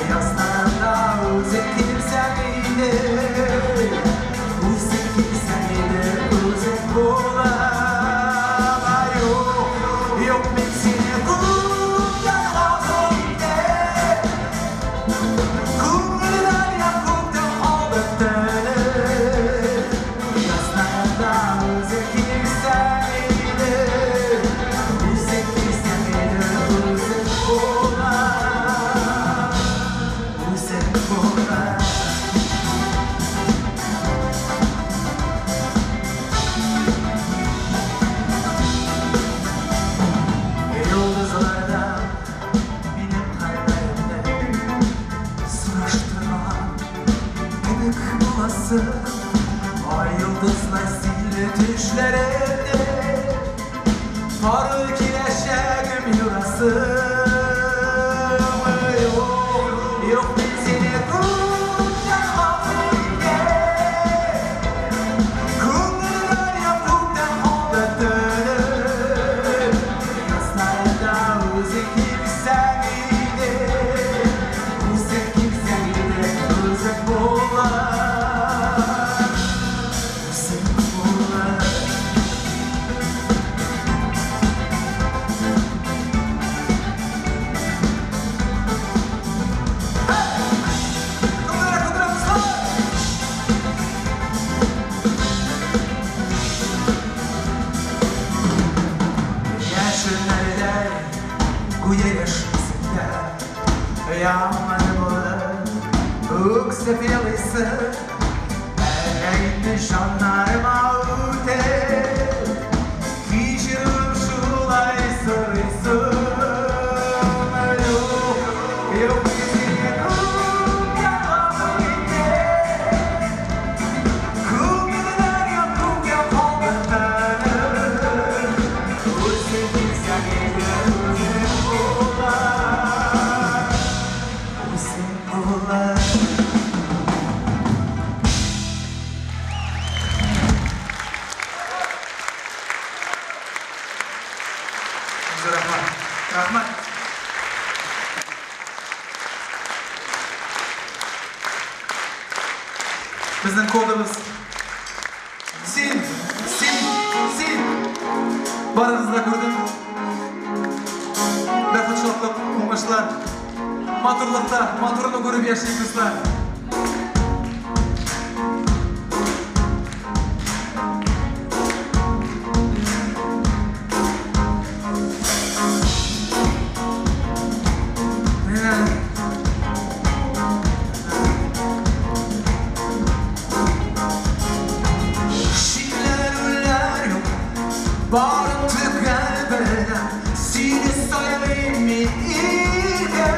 Язларымда үзең килсәң иде. Үзең килсәң иде, үзең булып. Ай, юк, юк, мин сине күптән гафу иттем. Күңелем ям күктән калды төнем. Язларымда үзең килсәң иде. Үзең килсәң иде, үзең булып. Үзең булып. Йолдызлардан минем хәлләремне сораштырган кебек буласың. Ай, йолдызлар син Тәмле төшләремне, парлы киләчәгем юрасым. Юк, юк, мин сине күптән гафу иттем. Күңелдә күптән калды төнем. Язларда үзең килсәң иде, үзең килсәң иде, үзең булыр, үзең булыр. Яшеннәрдәй гүя яшисең дә, Яман булып үксеп елыйсың. Әллә инде җаннарыма үтеп, Кичерүем шулай сорыйсың. Юк, юк, мин сине күптән гафу иттем. Күңелдә күккә калды тәнем. Үзең килсәң иде, үзең булыр, үзең булыр. Рәхмәт. Рәхмәт. Безнең кодыбыз. Син, син, син. Барыгызны да күрдем. Бәхет, шатлык, уңышлар. Матурлыкта, матурны күреп яшик, дуслар. Шикләнүләр юк, барын төгәл беләм, сине сайлыйм мин иркем.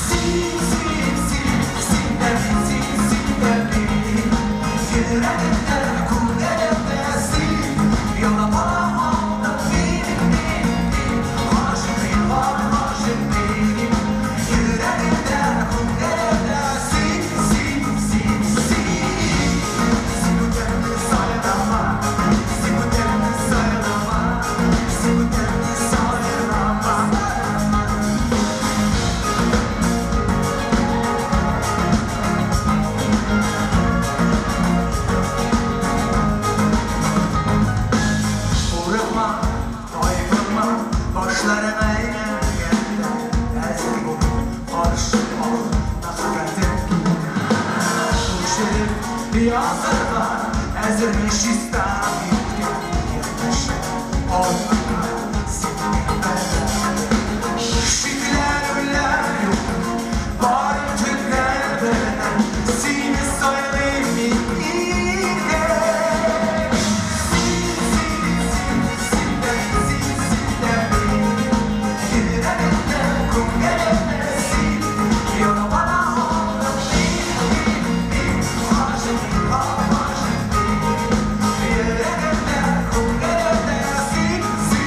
Син, син, син, син дә мин, син, син дә мин. Йөрәгемдә, күңелемдә син, ялап алдың мине, мин, мин. Гашыйк мин, гашыйк мин. Йөрәгемдә, күңелемдә син, син, син, син. Син бүтәнне сайлама, син бүтәнне сайлама, син бүтәнне сайлама. Курыкма, тайпылма, башларың әйләнгәндә, әзер бул, каршы ал мәхәббәтем. Күчереп язарга әзерме чиста биткә, янәшә алырга синең белән. Шикләнүләр юк, барын төгәл беләм, сине сайлыйм мин иркем. Син, син, син, син дә мин, син, син дә мин. Йөрәгемдә, күңелемдә син, ялап алдың мине, мин, мин. Гашыйк мин, гашыйк мин. Йөрәгемдә, күңелемдә син, син.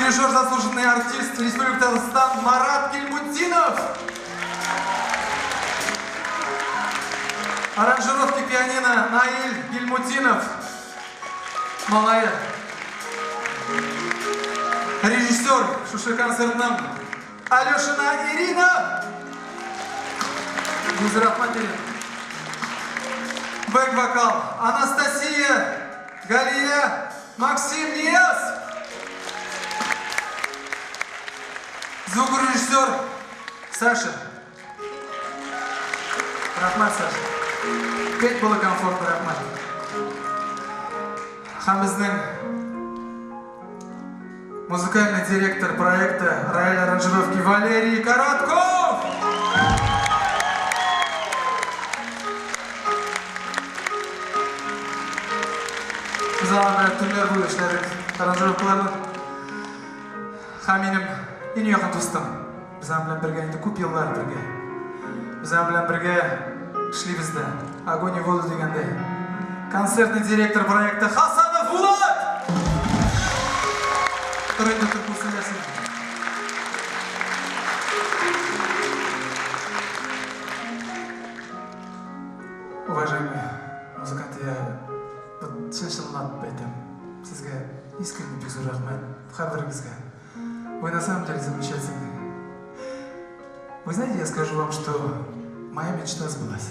Дирижер, заслуженный артист Республики Татарстан Марат Гильмутдинов. Аранжировки пианино Наиль Гильмутдинов. Малая. Режиссер шушы концертның Алешина Ирина. Рәхмәт, Ирина. Бэк-вокал Анастасия, Галия, Максим Нияз. Звукорежиссер Саша. Рәхмәт, Саша. Петь было комфортно, рәхмәт. Һәм безнең музыкальный директор проекта «Рояль аранжировки» Валерий Коротков! Без аның белән төннәр буе эшләдек аранжировкаларны. Һәм минем иң якын дустым. Без аның белән бергә инде күп еллар бергә. Без аның белән бергә эшлибез дә. Огонь и воду дигәндәй. Концертный директор проекта Хасанов Булат! Тор инде, тор, күрсеннәр сине. Уважаемые музыканты, я вот чын-чынлап әйтәм, сезгә искренне бик зур рәхмәт, һәрберегезгә. Вы на самом деле замечательные. Вы знаете, я скажу вам, что моя мечта сбылась.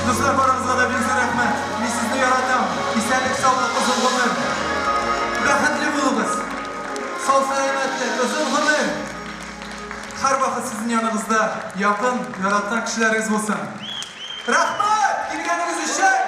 Дуслар, барыгызга да бик зур рәхмәт. Мин сезне яратам. Исәнлек, саулык, озын гомер. Бәхетле булыгыз. Сау сәламәтлек, озын гомер. Һәрвакыт сезнең яныгызда якын, яраткан кешеләрегез булсын. Рәхмәт! Килгәнегез өчен!